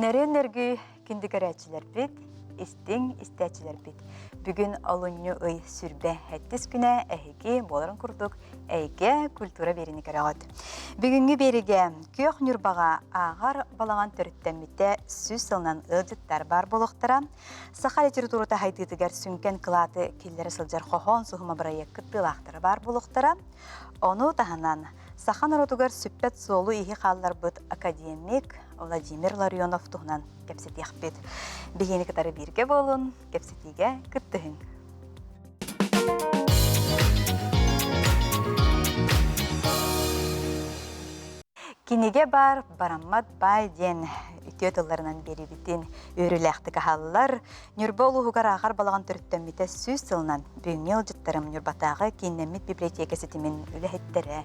Нөрүөн-нөргүй күндү көрөөччүлэрбит, истиҥ истээччилэрбит. Бүгүн олунньу ый сүрбэ сэттис күнэ эһиги буоларын курдук эйгэ культура биэрини көрөҕүт. Бүгүҥҥү биэригэ Күөх Ньурбаҕа ааҕар балаҕан төрүттэммитэ сүүс сылынан ыалдьыттар баар буолуохтара. Саха литературата хайдыытыгар сүҥкэн кылааты киллэрэ сылдьар хоһоон суһума бырайыак кыттыылаахтара баар буолуохтара. Ону таһынан саха норуотугар сүппэт суолу-ииһи хаалларбыт академик Владимир Ларионов туһунан кэпсэтиэхпит. Биһиэни кытары бииргэ буолун, кэпсэтиигэ кыттыһыҥ. Кинигэ баар бараммат баай диэн үтүө тылларынан биэрибитин үөрүүлээхтик аһаллар. Ньурба улууһугар ааҕар балаҕан төрүттэммитэ сүүс сылынан бүгүҥҥү ыалдьыттарым Ньурбатааҕы кииннэммит библиотека ситимин үлэһиттэрэ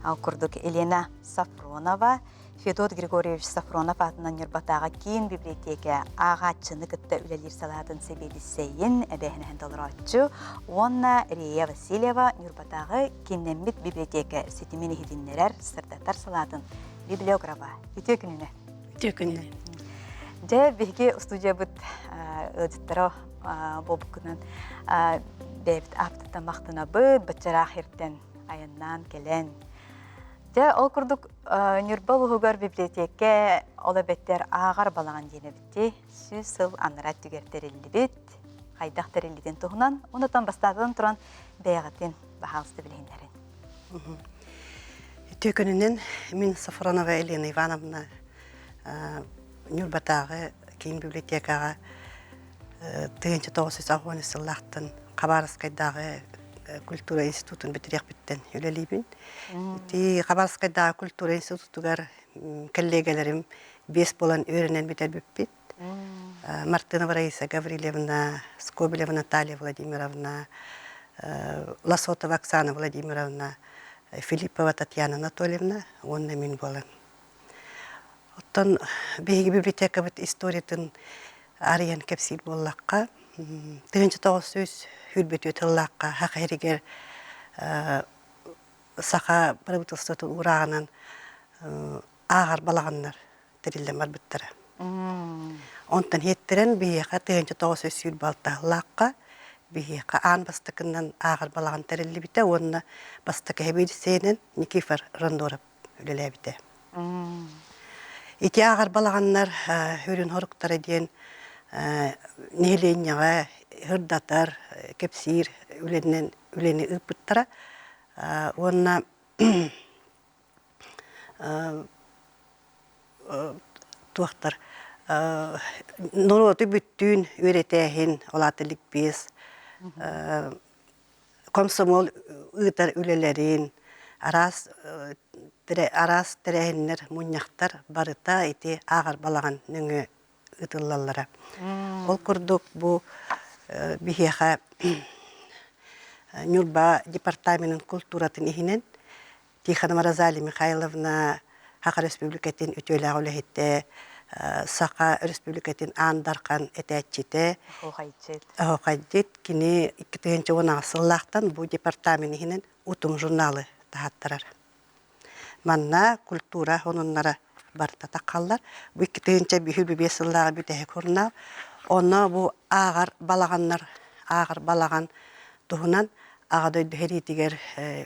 ол курдук Елена Сафронова, Федот Григорьевич Сафронов аатынан Ньурбатааҕы киин библиотека ааҕааччыны кытта үлэлиир салаатын сэбиэдиссэйин эбээһинэһин толорооччу уонна Рея Васильева Ньурбатааҕы кииннэммит библиотека ситимин иһитиннэрэр, сырдатар салаатын библиографа. Үтүө күнүнэн! Үтүө күнүнэн! Дьэ, биһиги студиябыт ыалдьыттара буолбуккунан бэйэбит ааппытыттан махтанабыт, баччараах иртэн айаннаан кэлэн Дьэ, ол курдук Ньурба улууһугар библиотека ол эбэтэр ааҕар балаҕан диэн эбит сүүс сыл анараа өттүгэр тэриллибит, хайдах тэриллитин туһунан, онтон бастаатан туран бэйэҕитин баһаалыста билиһиннэрин. Үтүө күнүнэн мин Сафронова Елена Ивановна Ньурбатааҕы киин библиотекаҕа 1980 сыллаахтан Хабаровскайдааҕы культура институтун бүтэриэхпиттэн үлэлиибин. Ити Хабаровскайдааҕы культура институтугар кэллиэгэлэрим биэс буолан үөрэнэн бүтэрбиппит. Мартынова Раиса Гаврильевна, Скобелева Наталья Владимировна, Лосотова Оксана Владимировна, Филиппова Татьяна Анатольевна уонна мин буолан. Оттон биһиги библиотекабыт историятын арыйан кэпсиир буоллахха, 1900 тыллаахха саха иһигэр саха правительствотын уурааҕынан ааҕар балаҕаннар тэриллэн барбыттара. Онтон иһиттэрэн биһиэхэ 1926 сыллаахха биһиэхэ аан бастакынан ааҕар балаҕан тэриллибитэ уонна бастакы сэбиэдиссэйинэн Никифор Рондоров үлэлээбитэ. Ити ааҕар балаҕаннар үрүн хоруктара диэн нэһилиэнньэҕэ сырдатар, кэпсиир үлэнэн үлэни ыыппыттара уонна туохтар норуоту бүттүүн үөрэтээһин, ол аата ликбез комсомол ыытар үлэлэрин, араас араас тэрээһиннэр, мунньахтар барыта ити ааҕар балаҕан нөҥүө ыытыллаллара. Ол курдук бу биһиэхэ Ньурба департаменын култууратын иһинэн Тихонова Розалия Михайловна Саха Республикатын үтүөлээх үлэһитэ, Саха Республикатын Аан Дархан этээччитэ, Оһуохайдьыт. Кини 2018 сыллаахтан бу департамент иһинэн Утум журналы таһааттарар. Манна культура сонуннара барыта таххаллар. Бу 2005 сыллааҕы бүтэһик журнал. Онно бу ааҕар балаҕаннар, ааҕар балаҕан туһунан Аҕа дойду сэриитигэр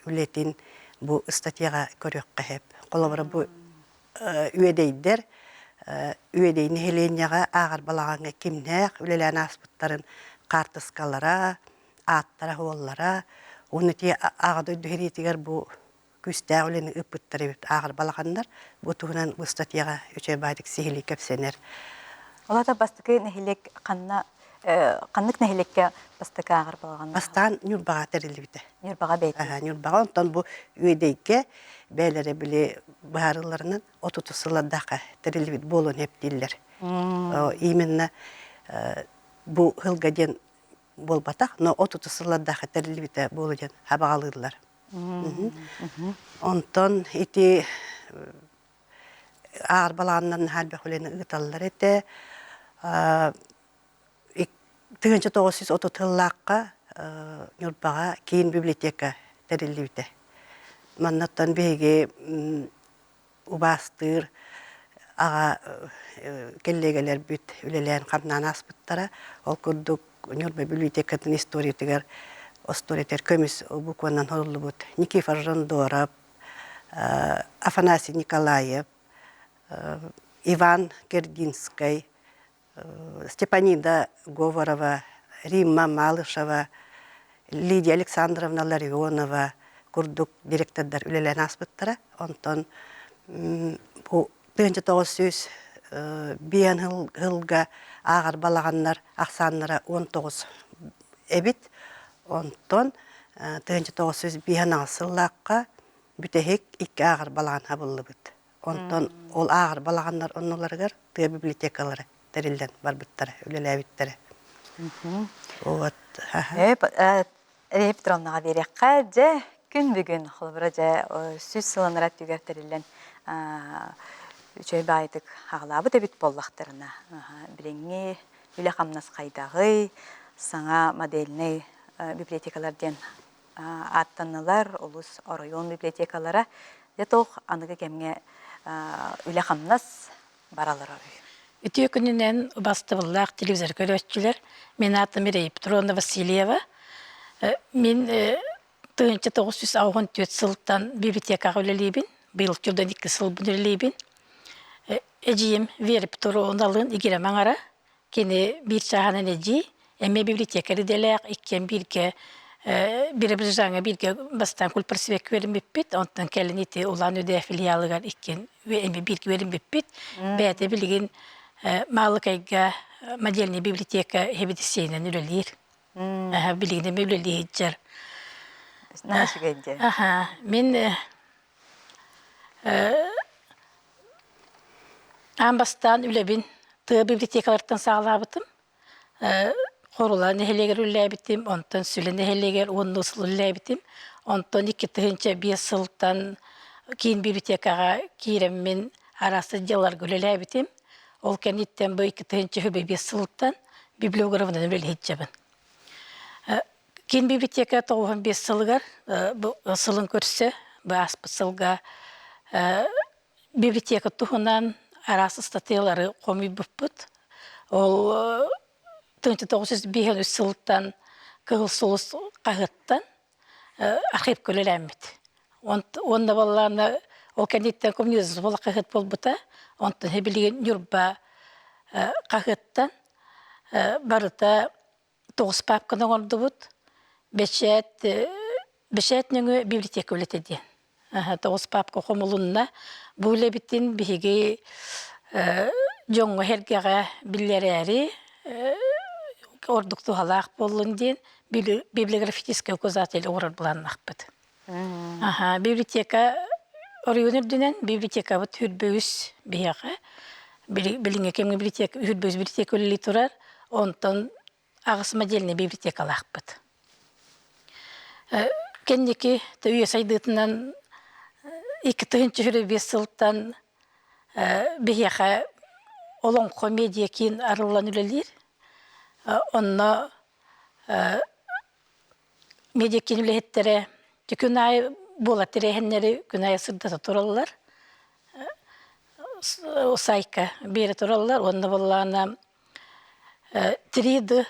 үлэтин бу ыстатыйаҕа көрүөххэ сөп. Холобура, бу үөдэйдэр Үөдэй нэһилиэнньэҕэ ааҕар балаҕаҥҥа кимнээх үлэлээн ааспыттарын хаартыскалара, ааттара-суоллара уонна ити Аҕа дойду сэриитигэр бу күүстээх үлэни ыыппыттар эбит ааҕар балаҕаннар. Бу туһунан бу ыстатыйаҕа үчүгэй баайдык сиһилии кэпсэнэр. Ол аата бастакы нэһилиэк ханна ханнык нэһилиэккэ бастакы ааҕар балаҕан? Бастаан Ньурбаҕа тэриллибитэ. Ньурбаҕа бэйэтэ. Ньурбаҕа онтон бу Үөдэйгэ бэйэлэрэ били быһаарыыларынан 30 сыллардаахха тэриллибит буолуон сөп дииллэр. Именно бу сылга диэн буолбатах, но 30 сыллардаахха тэриллибитэ буолуо диэн хабаҕалыыллар. Онтон ити аар балаҕаннар наһаа элбэх үлэни ыыталлар этэ. 1930 сыллаахха Ньурбаҕа киин библиотека тэриллибитэ. Маннаттан биһиги убаастыыр. аҕа кэллиэгэлэрбит үлэлээн-хамнаан ааспыттара. Ол курдук Ньурба библиотекатын историятыгар остуоруйатыгар көмүс букванан суруллубут Никифор Жондоров, Афанасий Николаев, Иван Кердинскай, Степанида Говорова, Римма Малышева, Лидия Александровна Ларионова курдук директордар үлэлээн ааспыттара. Онтон бу 1905 сылга ааҕар балаҕаннар ахсааннара 19 эбит. Онтон 1905 сыллаахха бүтэһик икки ааҕар балаҕан хабыллыбыт. Онтон ол ааҕар балаҕаннар оннуларыгар тыа библиотекалара тэриллэн барбыттара, үлэлээбиттэрэ. Вот. Рея Петровнаҕа биэриэххэ, дьэ, күн бүгүн, холобура, дьэ, сүүс сылын түгэр тэриллэн үчүгэй баайдык аҕалаабыт эбит буоллахтарына, билиҥҥи үлэ-хамнас хайдаҕый, саҥа модельнай библиотекалар диэн ааттаннылар, олус оройуон библиотекалара. Дьэ, туох аныгы кэмҥэ үлэ-хамнас баралар орой. Үтүө күнүнэн убастабыллаах телевизор көрөөччүлэр. Мин аатым Ирина Петровна Васильева. Мин 1984 сылтан библиотекаҕа үлэлиибин. Быйыл тюрдан икки сылбын үлэлиибин. Эдьиийим Вера Петровналыын игирэм аҥара. Кини биир чааһынан эдьиий, эмиэ библиотекарь идэлээх, иккиэн бииргэ Биробиджаҥҥа бииргэ бастаан культпросвекка үөрэммиппит, онтон кэлин ити Улан-Удэ филиалыгар иккиэн эмиэ бииргэ үөрэммиппит. Бэйэтэ билигин Маалыкайга модельнай библиотека хэбидиссиэнэн үлэлиир. Билигин эмиэ үлэлии сылдьар. Наһаа үчүгэй дии. Мин Аан бастаан үлэбин тыа библиотекаларыттан саҕалаабытым. Хорула нэһилиэгэр үлэлээбитим, онтон Сүлэ нэһилиэгэр уоннуу сыл үлэлээбитим. Онтон 2005 сылтан киин библиотекаҕа киирэммин араас отделларга үлэлээбитим. Ол кэнниттэн бу 2005 сылтан библиографынан үлэлии сылдьабын. Киин библиотека 95 сылыгар бу сылын көрсө бу ааспыт сылга библиотека туһунан араас ыстатыйалары хомуйбуппут. Ол 1953 сылтан Кыһыл сулус хаһыаттан архивка үлэлээммит. Уонна буоллаҕына ол кэнниттэн коммунизм буола хаһыат буолбута. Онтон билигин Ньурба хаһыаттан барыта тоҕус паапканы оҥордубут. Бэчээт бэчээт нөҥүө библиотека үлэтэ диэн. Тоҕус паапка хомулунна. Бу үлэбитин биһиги дьоҥҥо-сэргэҕэ биллэрээри ордук туһалаах буоллун диэн библиографическай указатель оҥорор былааннаахпыт. Библиотека оройуон үрдүнэн библиотекабыт үрбүгүс биһиэхэ. Билиҥҥи кэмҥэ библиотека үрбүгүс библиотека үлэлии турар. Онтон аҕыс модельнай библиотекалаахпыт. Кэнники үйэ сайдыытынан 2025 сылтан биһиэхэ Олоҥхо медиа киин арыллан үлэлиир. Онно медиа-киин үлэһиттэрэ күн аайы буолар тэрээһиннэри күн аайы сырдата тураллар. Сайка биэрэ тураллар уонна буоллаҕына 3D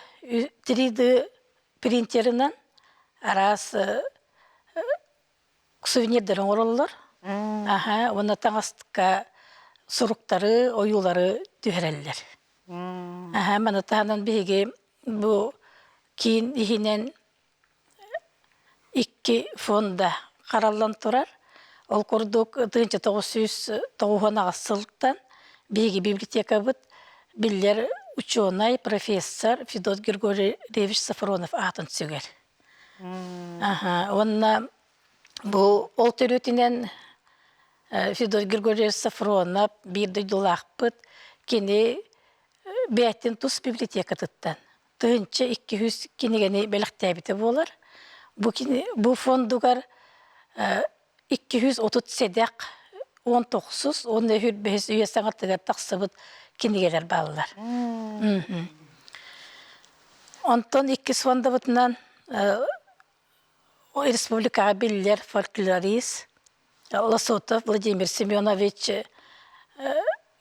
3D принтерынан араас сувенирдары оҥороллор. Аха, уонна таҥаска суруктары, ойуулары түһэрэллэр. Аха, маны таһынан биһиги бу киин иһинэн икки фонда хараллан турар. Ол курдук 1998 сылтан биһиги библиотекабыт биллэр учуонай, профессор Федот Григорьевич Сафронов аатын сүгэр. Аха, уонна бу ол төрүтүнэн Федот Григорьевич Сафронов биир дойдулаахпыт, кини бэйэтин тус библиотекатыттан 1200 кинигэни бэлэхтээбитэ буолар. Бу, кини, бу фондугар 230 сэдэх 19 уонна 25 үйэ саҥатыгар тахсыбыт кинигэлэр бааллар. Онтон иккис фондабытынан республикаҕа биллэр фольклорист Лосотов Владимир Семенович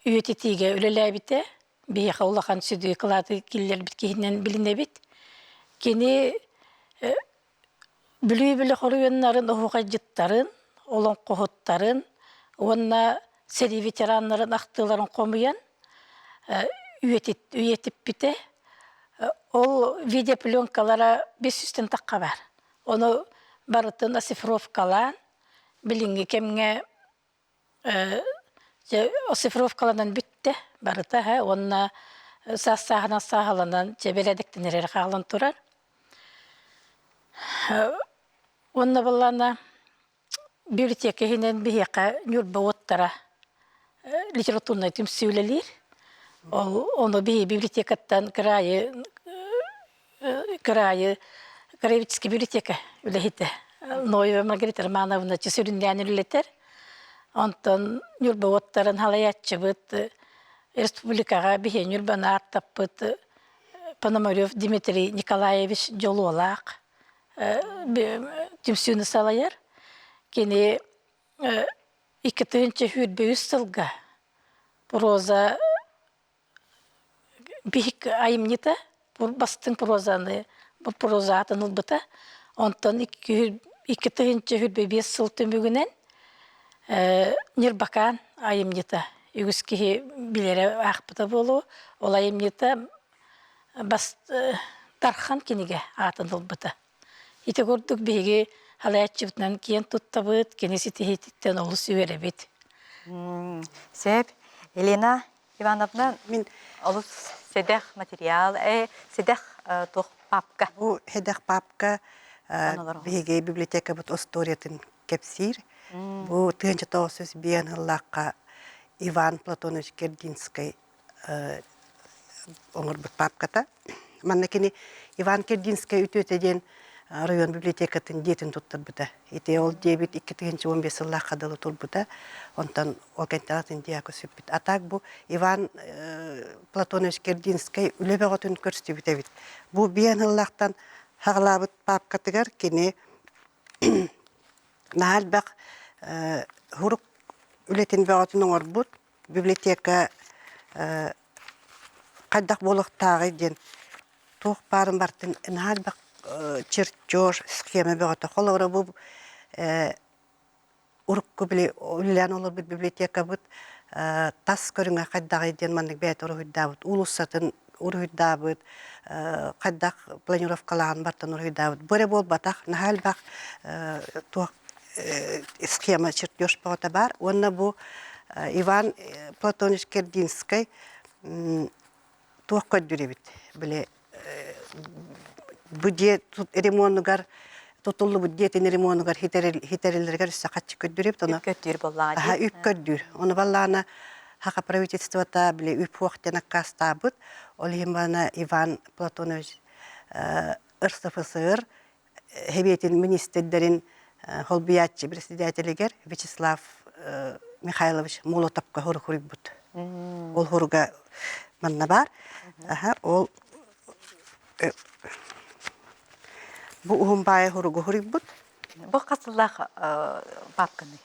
Үйэтитиигэ үлэлээбитэ, биһиэхэ улахан сүдү кылааты киллэрбит киһинэн билинэбит. Кини Бүлүү бөлөх оройуоннарын оһуохайдьыттарын, олоҥхоһуттарын уонна сэрии ветераннарын ахтыыларын хомуйан үйэтиппитэ. Ол видеопленкалара 500-тэн тахха баар. Ону барытын оцифровкалаан, билиҥҥи кэмҥэ оцифровкаланан бүттэ барыта уонна саас-сааһынан сааһыланан дьэ бэрээдэктэнэр эрэ хаалан турар. Уонна былаана библиотека иһинэн биһиэхэ Ньурба уоттара литературнай түмсүү үлэлиир. Ол ону биһи библиотекаттан кыраайы кыраайы краеведческий библиотека үлэһитэ Ноева Маргарита Романовна сүрүннээн үлэлэтэр. Онтон Ньурба уоттарын халайааччыбыт республикаҕа биһи Ньурбаны ааттаппыт Пономарев Дмитрий Николаевич Дьолуолаах түмсүүнү салайар. Кини 2023 сылга проза Биһик айымньыта бастыҥ прозаны прозатын ылбыта. Онтон 2025 сыл түмүгүнэн Ньырбакаан айымньыта үгүс киһи билэрэ аахпыта буолуо. Ол айымньыта бас Дархан кинигэ аатын ылбыта. Ити курдук биһиги салайааччыбытынан киэн туттабыт, кини ситиһиититтэн олус үөрэбит. Сөп. Елена Ивановна, мин олус сэдэх материал, сэдэх туох папка. Бу сэдэх папка биһиги библиотекабыт историятын кэпсиир. Бу 1905 сыллаахха Иван Платонович Кердинскай оҥорбут папката. Манна кини Иван Кердинскэй үтүөтэ диэн район библиотекатын дьиэтин туттарбыта. Ити ол диэбит 2015 сыллаахха дылы турбута. Онтон ол кэнтэн атын дьиэҕэ сүппүт. А так бу Иван Платонович Кердинскэй үлэ бөҕөтүн көрсүбүт эбит. Бу биэн сыллаахтан хаҕалаабыт папкатыгар кини наһаа элбэх хурук үлэтин бөҕөтүн оҥорбут библиотека хайдах буолуохтааҕый диэн туох баарын барытын наһаа элбэх чертеж, схема бөҕөтө. Холобура бу урукку били үлэлээн олорбут библиотекабыт тас көрүҥэ хайдаҕый диэн маннык бэйэтэ уруһуйдаабыт, уулуссатын уруһуйдаабыт, хайдах планировкалаан бартан уруһуйдаабыт. Бу эрэ буолбатах, наһаа элбэх туох схема чертеж бөҕөтө баар. Уонна бу Иван Платонович Кердинскэй туох көрдүүр эбит били бу дьиэ ремонугар тутуллубут дьиэтин ремонугар хитэриллэригэр өссө хаччы көрдүүр эбит. Үп көрдүүр буоллаҕа дии. Үп көрдүүр. Ону баллаана Хаха правительствота били үп хуох диэн аккаастаабыт. Ол иһин бана Иван Платонович РСФСР Сэбиэтин министрдэрин холбуйааччы председателигэр Вячеслав Михайлович Молотовка хоруйбут. Ол хоруга манна баар. Ол бу уһун баайа хоругу хоруйбут. Бу хас сыллаах папканы?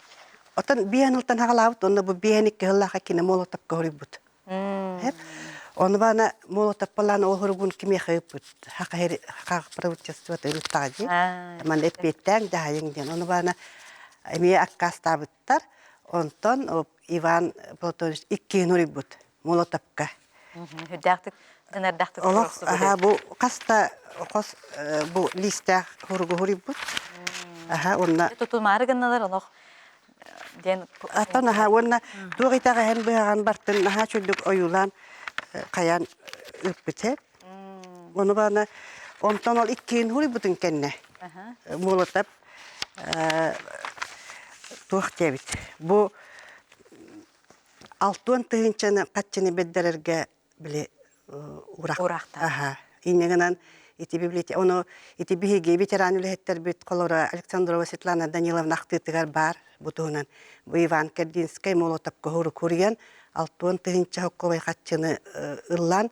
Оттон биэн ылтан хагалаабыт, онно бу биэн икки сыллаах кини Молотовка хоруйбут. Ону баана Молотовпалаан ол хоругун кимиэхэ ыыппыт хаха правительствота ыыттаҕа дии. Манна эппиэттээҥ дьаһайыҥ диэн. Ону баана эмиэ аккаастаабыттар. Онтон Иван Платонович иккиһин уруйбут Молотовка. Үрдээхтик дынардахтык Олох аха бу хаста хос бу лиистээх хуругу хуруйбут. Аха уонна тутумаары гынналар олох диэн Аттан аха уонна туох итэҕэһин быһаҕан бартын наһаа чөллүк ойуулаан хайаан ыыппыт Ону баана онтон ол иккиэн хуруйбутун кэннэ Молотов туох диэбит бу алтыан тыһыынчаны хаччыны бэрдэрэргэ били уурахтар. Аха. Инньэ гынан ити библиотека ону ити биһиги ветеран үлэһиттэрбит холоро Александрова Светлана Даниловна ахтыытыгар баар бу туһунан бу Иван Кэрдинскэй Молотовка хуруйан алтыан тыһыынча хоккобай хаччыны ыллаан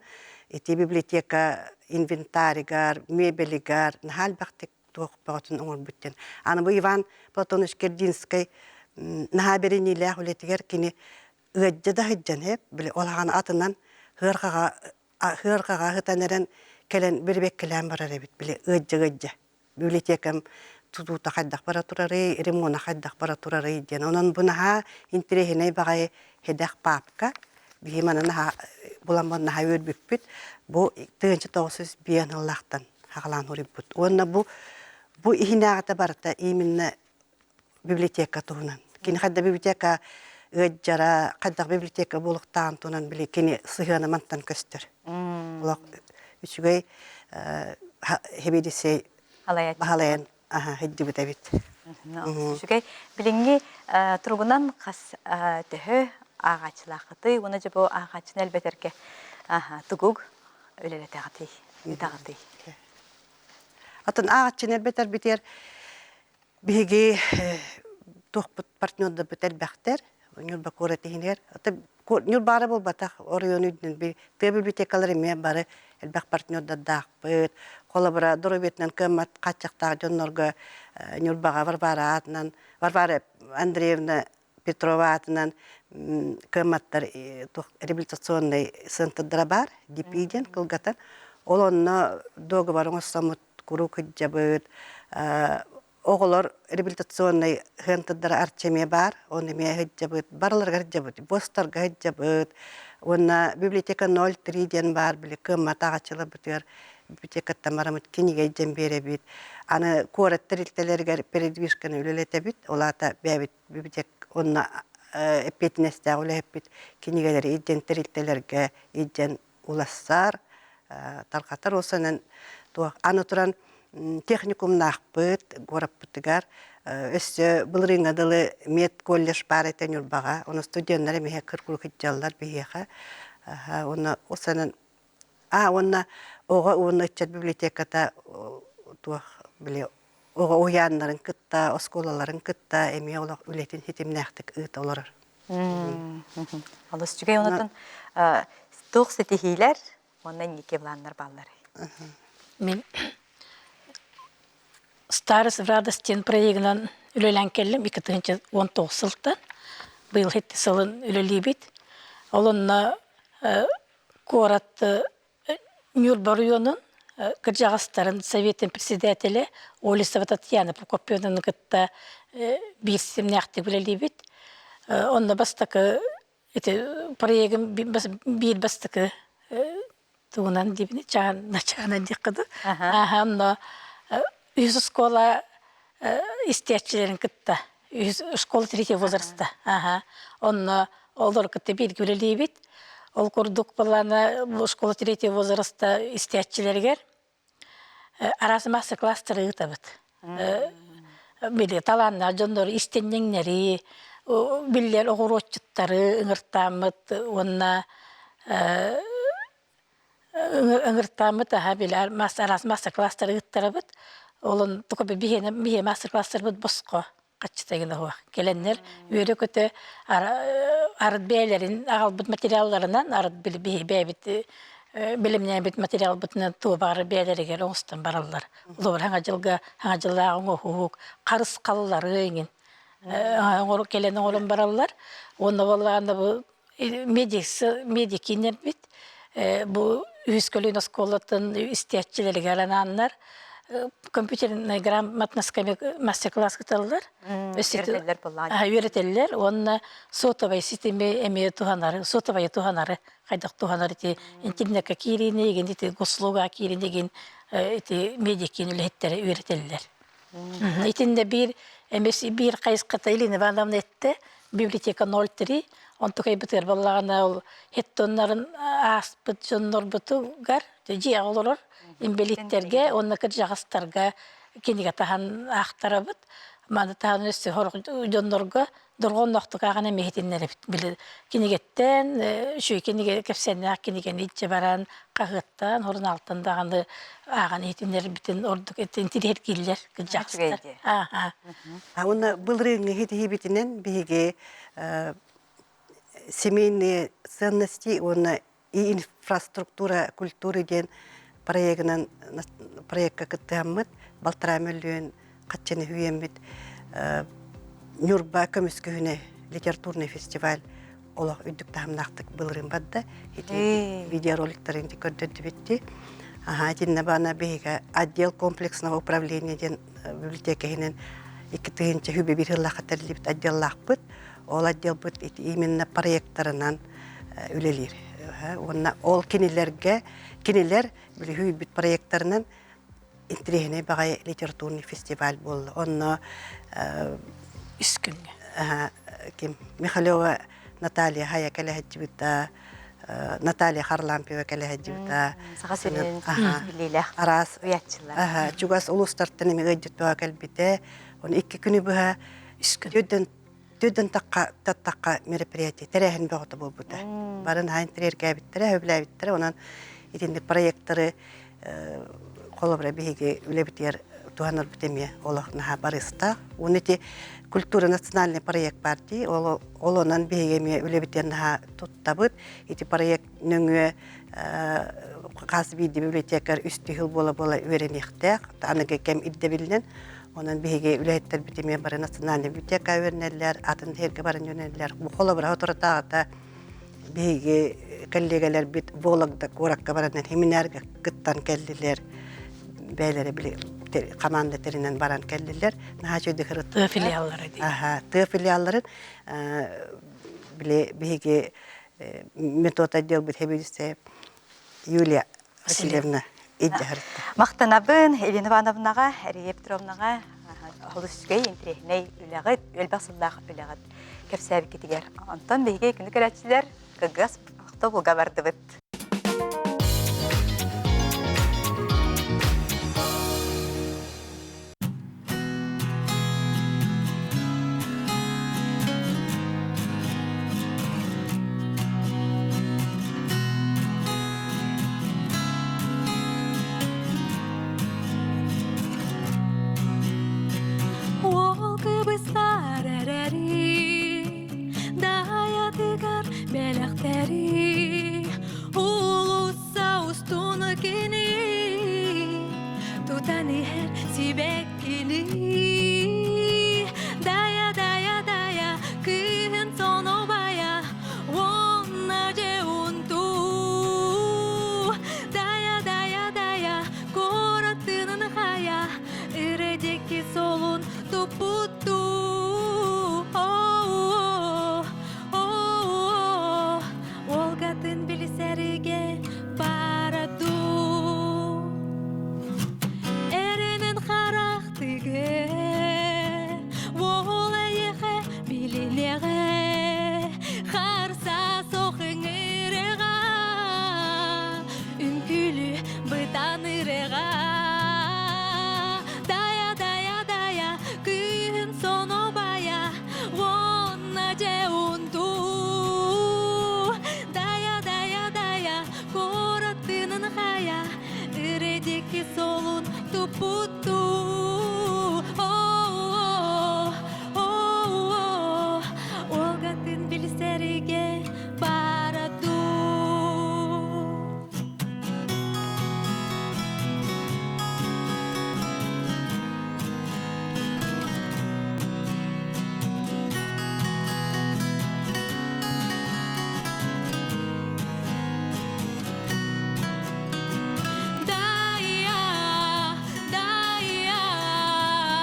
ити библиотека инвентаригар, мебелигар наһаа элбэхтик туох бөҕөтүн оҥорбут диэн. Аны бу Иван Платонович Кирдинскэй наһаа бэриниилээх үлэтигэр кини. Ыаддьа да сылдьан эп, били ол аҕаны атынан ыарҕаҕа ыарҕаҕа сытан эрэн кэлэн бирибэккэлээн барар эбит били ыаддьа-ыаддьа библиотекам тутуута хайдах бара турарый, ремона хайдах бара турарый диэн. Онон бу наһаа интэриэһинэй баҕайы сэдэх паапка. Биһи маны наһаа буламмын наһаа үөрбүппүт. Бу 1905 сыллаахтан хаҕалаан суруйбут. Уонна бу бу иһинээҕитэ барыта именно библиотека туһунан. Кини хайда библиотека ыаддьара, хайдах библиотека буолуохтааҕын туһунан били кини сыһыана мантан көстөр. Олох үчүгэй хэбидисэй баһалайан сылдьыбыт эбит. Үчүгэй. Билиҥҥи туругунан хас төһө ааҕааччылааххытый уонна дьэ бу ааҕааччыны элбэтэргэ тугуг үлэлэтэҕитий, ыытаҕытый? Атын ааҕааччыны элбэтэрбитигэр Биһиги туохпут партнердарбыт элбэхтэр. Ньурба куорат иһинигэр. Ньурбаара буолбатах, оройуон үрдүнэн тыа библиотекалар эмиэ бары элбэх партнердардаахпыт. Холобура, доруобуйатынан кыаммат хааччахтаах дьоннорго Ньурбаҕа Варвара аатынан, Варвара Андреевна Петрова аатынан кыамматтар реабилитационнай центрдара баар, ДПИ диэн кылгатан. Ол онно дуогабар оҥостоммут куруук сылдьабыт. Оҕолор реабилитационнай центрдара арчы эмиэ баар, оны эмиэ сылдьабыт, барыларыгар сылдьабыт, бостарга сылдьабыт. Уонна библиотека 03 диэн баар, били кыаммат ааҕааччыларбытыгар библиотекаттан бараммыт кинигэ илдьэн биэрэбит. Аны куорат тэрилтэлэригэр передвижканы үлэлэтэбит, ол аата бэйэбит библиотека уонна эппиэтинэстээх үлэһиппит кинигэлэри илдьэн тэрилтэлэргэ илдьэн улассар, тарҕатар уосанан туох аны туран техникумнаахпыт куораппытыгар өссө былырыыҥҥа дылы медколледж баар этэ Ньурбаҕа ону студеннар эмиэ кыр-куруук сылдьаллар биһиэхэ уонна уосанан А уонна оҕо уонна ыччат библиотеката туох били оҕо уһуйааннарын кытта, оскуолаларын кытта эмиэ олох үлэтин ситимнээхтик ыыта олорор. Олус үчүгэй онотон туох ситиһиилэр уонна инники былааннар баалларый? Мин Старость в радость диэн проегынан үлэлээн кэллим 2019 сылтан. Быйыл ити сылын үлэлиибит. Ол онно куорат Ньурба оройуонун кырдьаҕастарын советын председателэ Олесова Татьяна Прокопьевнаны кытта биир ситимнээхтик үлэлиибит. Онно бастакы ити проегым биир бастакы тугунан диибин чаана диэххэ дуу. Онно үһүс оскуола истээччилэрин кытта школа третьего возраста. Аха. Онно олор кытта бииргэ үлэлиибит. Ол курдук былаана бу школа третьего возраста истээччилэригэр араас мастер-класстары ыытабыт. Били талааннаах дьоннор истинньэҥнэри, биллэр оҕуруотчуттары ыҥыртааммыт уонна ыҥыртааммыт аһа били араас мастер-класстары ыыттарабыт. Олон тука биһиэнэ биһиэ мастер-класстарбыт босхо хаччыта гына суох. Кэлэннэр үөрэ-көтө арыт бэйэлэрин аҕалбыт материалларынан арыт били биһи бэйэбит билимнээбит материалбытынан туобаары бэйэлэригэр оҥостон бараллар. Олор хаҥа дьылга хаҥа дьыллааҕы оҥоһуук, харысхаллары иҥин кэлэн оҥорон бараллар. Уонна буоллаҕына бу медикииннэрбит бу үһүс көлүөн оскуолатын истээччилэригэр анааннар компьютернай грамотноска мастер-класс кыталлар. Үөрэтэллэр буоллаҕа. Үөрэтэллэр уонна сотовай ситими эмиэ туһанары, сотовайы туһанары, хайдах туһанар ити интернекка киириини, игин ити госуслуга киириини игин ити медикиин үлэһиттэрэ үөрэтэллэр. Итиннэ биир эмиэ биир хайысхата Елена Ивановна эттэ, библиотека 03, онтукайбытыгар буоллаҕына ол хеттоннарын ааспыт дьоннорбутугар дьиэҕэ олорор инбэлииттэргэ уонна кырдьаҕастарга кинигэ таһан аахтарабыт. Маны таһынан өссө сорох дьоннорго дорҕоонноохтук ааҕан эмиэ иһитиннэрэбит. Били кинигэттэн, үчүгэй кинигэ кэпсээннээх кинигэни илдьэ баран, хаһыаттан, сурунаалтан даҕаны ааҕан иһитиннэрбитин ордук интириэһиргииллэр кырдьаҕастар. Ааха. Уонна былырыыҥҥы иһитиһиибитинэн биһиги семейные ценности уонна и инфраструктура культуры диэн проегынан проекка кыттыһаммыт балтараа мөллүөн хаччыны үүйэммит Ньурба көмүс күһүнэ литературный фестиваль. олох үрдүк таһымнаахтык былырыын барда. Ити видеороликтарын көрдөрдүбүтти. Аха, итиннэ баана биһигэ отдел комплексного управления диэн библиотека иһинэн 2001 сыллаахха тэриллибит отделлаахпыт. Ол отделбыт ити именно проекттарынан үлэлиир. Уонна ол кинилэргэ кинилэр били үүйбүт проекттарынан интириэһинэй баҕайы литературный фестиваль буолла. Онно үс күҥҥэ. Ким Михалева Наталья Хайа кэлэһэччибита, Наталья Харлампьева кэлэһэччибита. Саха сирин билиилээх араас уйааччылар. Чугас улуустартан эми ыалдьыт кэлбитэ. Оны икки күнү быһа үс күн. Түрдэн таттахха мероприятие тэрээһин бөҕөтө буолбута. Бары наһаа интириэргээбиттэрэ, сөбүлээбиттэрэ. Онон итинник проекттары холобура биһиги үлэбитигэр туһанарбыт эмиэ олох наһаа барыстаах. Уонна ити культура национальный проект баар дии. Ол, ол онон биһиги эмиэ үлэбитигэр наһаа туттабыт. Ити проект нөҥүө хас биирдии библиотекарь үс тыһыл буола-буола үөрэниэхтээх. Аныгы кэм ирдэбилинэн. Онон биһиги үлэһиттэрбит эмиэ бары национальный библиотека үөрэнэллэр, атын сиргэ баран үөрэнэллэр. Бу холобура соторутааҕыта биһиги коллегаларбит Вологда куоракка баран семинарга кыттан кэллилэр. Бэйэлэрэ били команда тэринэн баран кэллилэр. Наһаа үчүгэйдик Тыа филиаллара дии. Аха, тыа филиалларын били биһиги метод отделбыт хэбилисэ Юлия Васильевна илдьэ Махтанабын Елена Ивановнаҕа, Эрия Петровнаҕа олус үчүгэй, интэриэһинэй үлэҕит, элбэх сыллаах үлэҕит кэпсээбиккитигэр. Онтон биһиги күнү көрөөччүлэр кыгас тобулга бардыбыт. Уол кыбыстар эрэри, даайатыгар бэлэхтэри, уулусса устун кини тутан иһэр сибэккини. Дая, дая, дая, кыыһын сонобайа, уонна дьэ унтуу. Дая, дая, дая, куорат тыынын хайа, ыры диэки солун туппуттуу. Оо, оо, Олгатын билсэргэ бара дуу. Эрэнэн харахтыгы, уол эйиэхэ билиниэҕэ, харса суох ыҥырыаҕа, үҥкүүлүү бытаныырыаҕа. Дая, дая, дая, күүһүн сонобайа, уонна дьэ унтуу. Дая, дая, дая, куорат тыынын хайа, ыры диэки солун туппуттуу. Оо, оо, Олгатын билсэргэ бара дуу. Дая,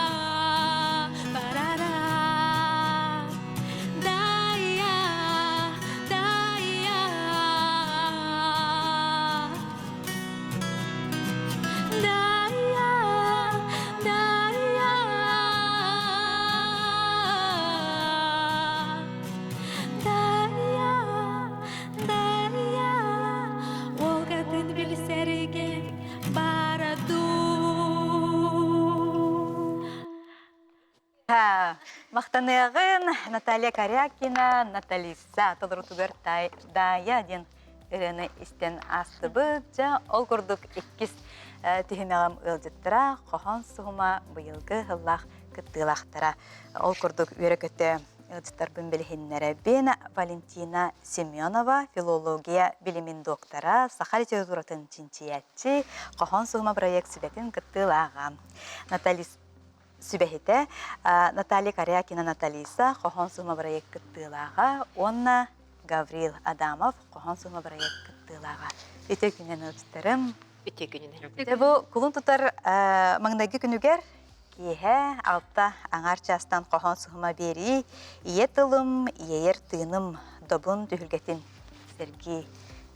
дая, парара. Дая, дая. Дая, дая. Дая, дая. Олгатын билсэргэ бара дуу. Махтаныаҕын Наталья Корякина, Наталиса толорутугар Даайа диэн ырыаны истэн аастыбыт. Дьэ, ол курдук иккис түһүмэҕим ыалдьыттара хоһоон суһума быйылгы сыллаах кыттыылаахтара. Ол курдук үөрэ-көтө ыалдьыттарбын билиһиннэрэбин. Валентина Семенова, филология билимин доктора, саха литературатын чинчийээччи, хоһоон суһума проект сүбэтин кыттыылааҕа. Наталис сүбэһитэ Наталья Корякина Наталиса хоһоон сума бырайыак кыттыылааҕа уонна Гаврил Адамов хоһоон суһума бырайыак кыттыылааҕа. Үтүө күнүнэн ыалдьыттарым. Үтүө күнүнэн. Дьэ бу кулун тутар маҥнайгы күнүгэр киэһэ алта аҥаар чаастан хоһоон суһума биэрии ийэ тылым, иэйэр тыыным добун түһүлгэтин сэргии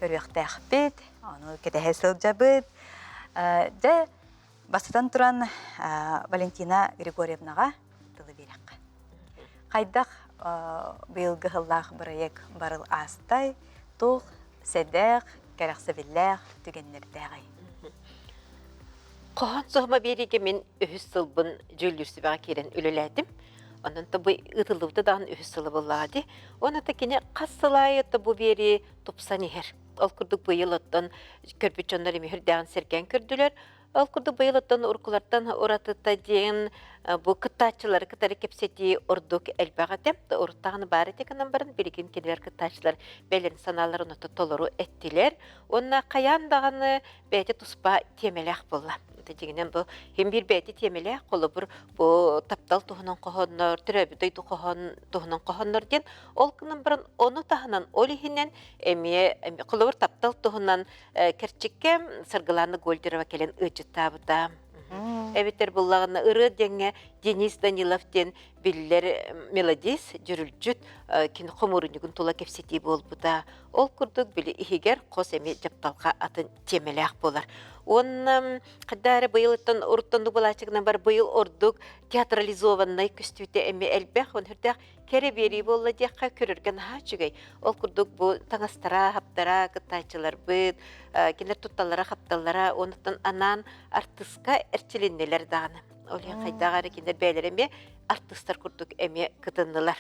көрүөхтээхпит, ону кэтэһэ сылдьабыт. Дьэ, бастатан туран Валентина Григорьевнаҕа тылы биэрэххэ. Хайдах быйылгы сыллаах бырайыак барыл аастай, туох сэдэх, кэрэхсэбиллээх түгэннэрдээҕий? Хоһоон суһума биэриигэ мин үһүс сылбын дьүүллүүр сүбэҕэ киирэн үлэлээтим. Онон бу ыытыллыбыта даҕаны үһүс сыла буоллаҕа дии. Уонна кини хас сыл аайы бу биэрии тупсан иһэр. Ол курдук быйыл оттон көрбүт дьоннор эмиэ үрдээҕин сэргээн көрдүлэр. Ол курдук быйыл оттон уруккулартан уратыта диэн бу кыттааччылары кытары кэпсэтии ордук элбэх этэ. Уруттаҕына баар этэ гынан баран билигин кинилэр кыттааччылар бэйэлэрин санааларын ото толору эттилэр. Уонна хайаан даҕаны бэйэтэ туспа тиэмэлээх буолла. Дьиҥинэн бу хим биир бэйэтэ тиэмэлээх, холобур бу таптал туһунан хоһооннор, төрөөбүт дойду хоһоон туһунан хоһооннор диэн. Ол гынан баран ону таһынан ол иһинэн эмиэ холобур таптал туһунан кэрчиккэ Саргылана Гольдерова кэлэн ыалдьыттаабыта. Эбэтэр буллаҕына ырыа диэҥҥэ Денис Данилов диэн биллэр мелодист, дьүрүлдьүт кини хомуурунньугун тула кэпсэтии буолбута. Ол курдук били иһигэр хос эмиэ дьапталҕа атын тиэмэлээх буолар. Уонна хайдах эрэ быйылыттан уруттан былаачыгынан бар быйыл ордук театрализованнай көстүүтэ эмиэ элбэх, он үрдээх кэрэ биэрии буолла диэххэ көрөргө наһаа үчүгэй. Ол курдук бу таҥастара, хаптара, кыттааччыларбыт, кинилэр тутталлара, хапталлара, онуттан анаан артыска эрчилиннилэр даҕаны. Ол иһин хайдах эрэ кинилэр бэйэлэрэ эмиэ артыыстар курдук эмиэ кытыннылар.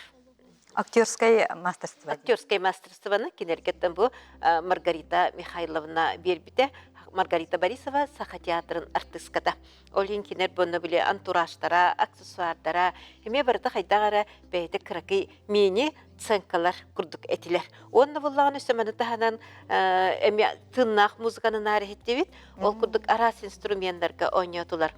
Актерскай мастерство. Актерскай мастерствоны кинилэргэттэн бу Маргарита Михайловна биэрбитэ. Маргарита Борисова Саха театрын артыыската. Ол иһин кинилэр буонна били антуражтара, аксессуардара эмиэ барыта хайдах эрэ бэйэтэ кыракый мини сценкалар курдук этилэр. Уонна буллаҕын өссө маны таһынан эмиэ тыыннаах музыканы наар иһиттибит. Ол курдук араас инструменнарга оонньоотулар.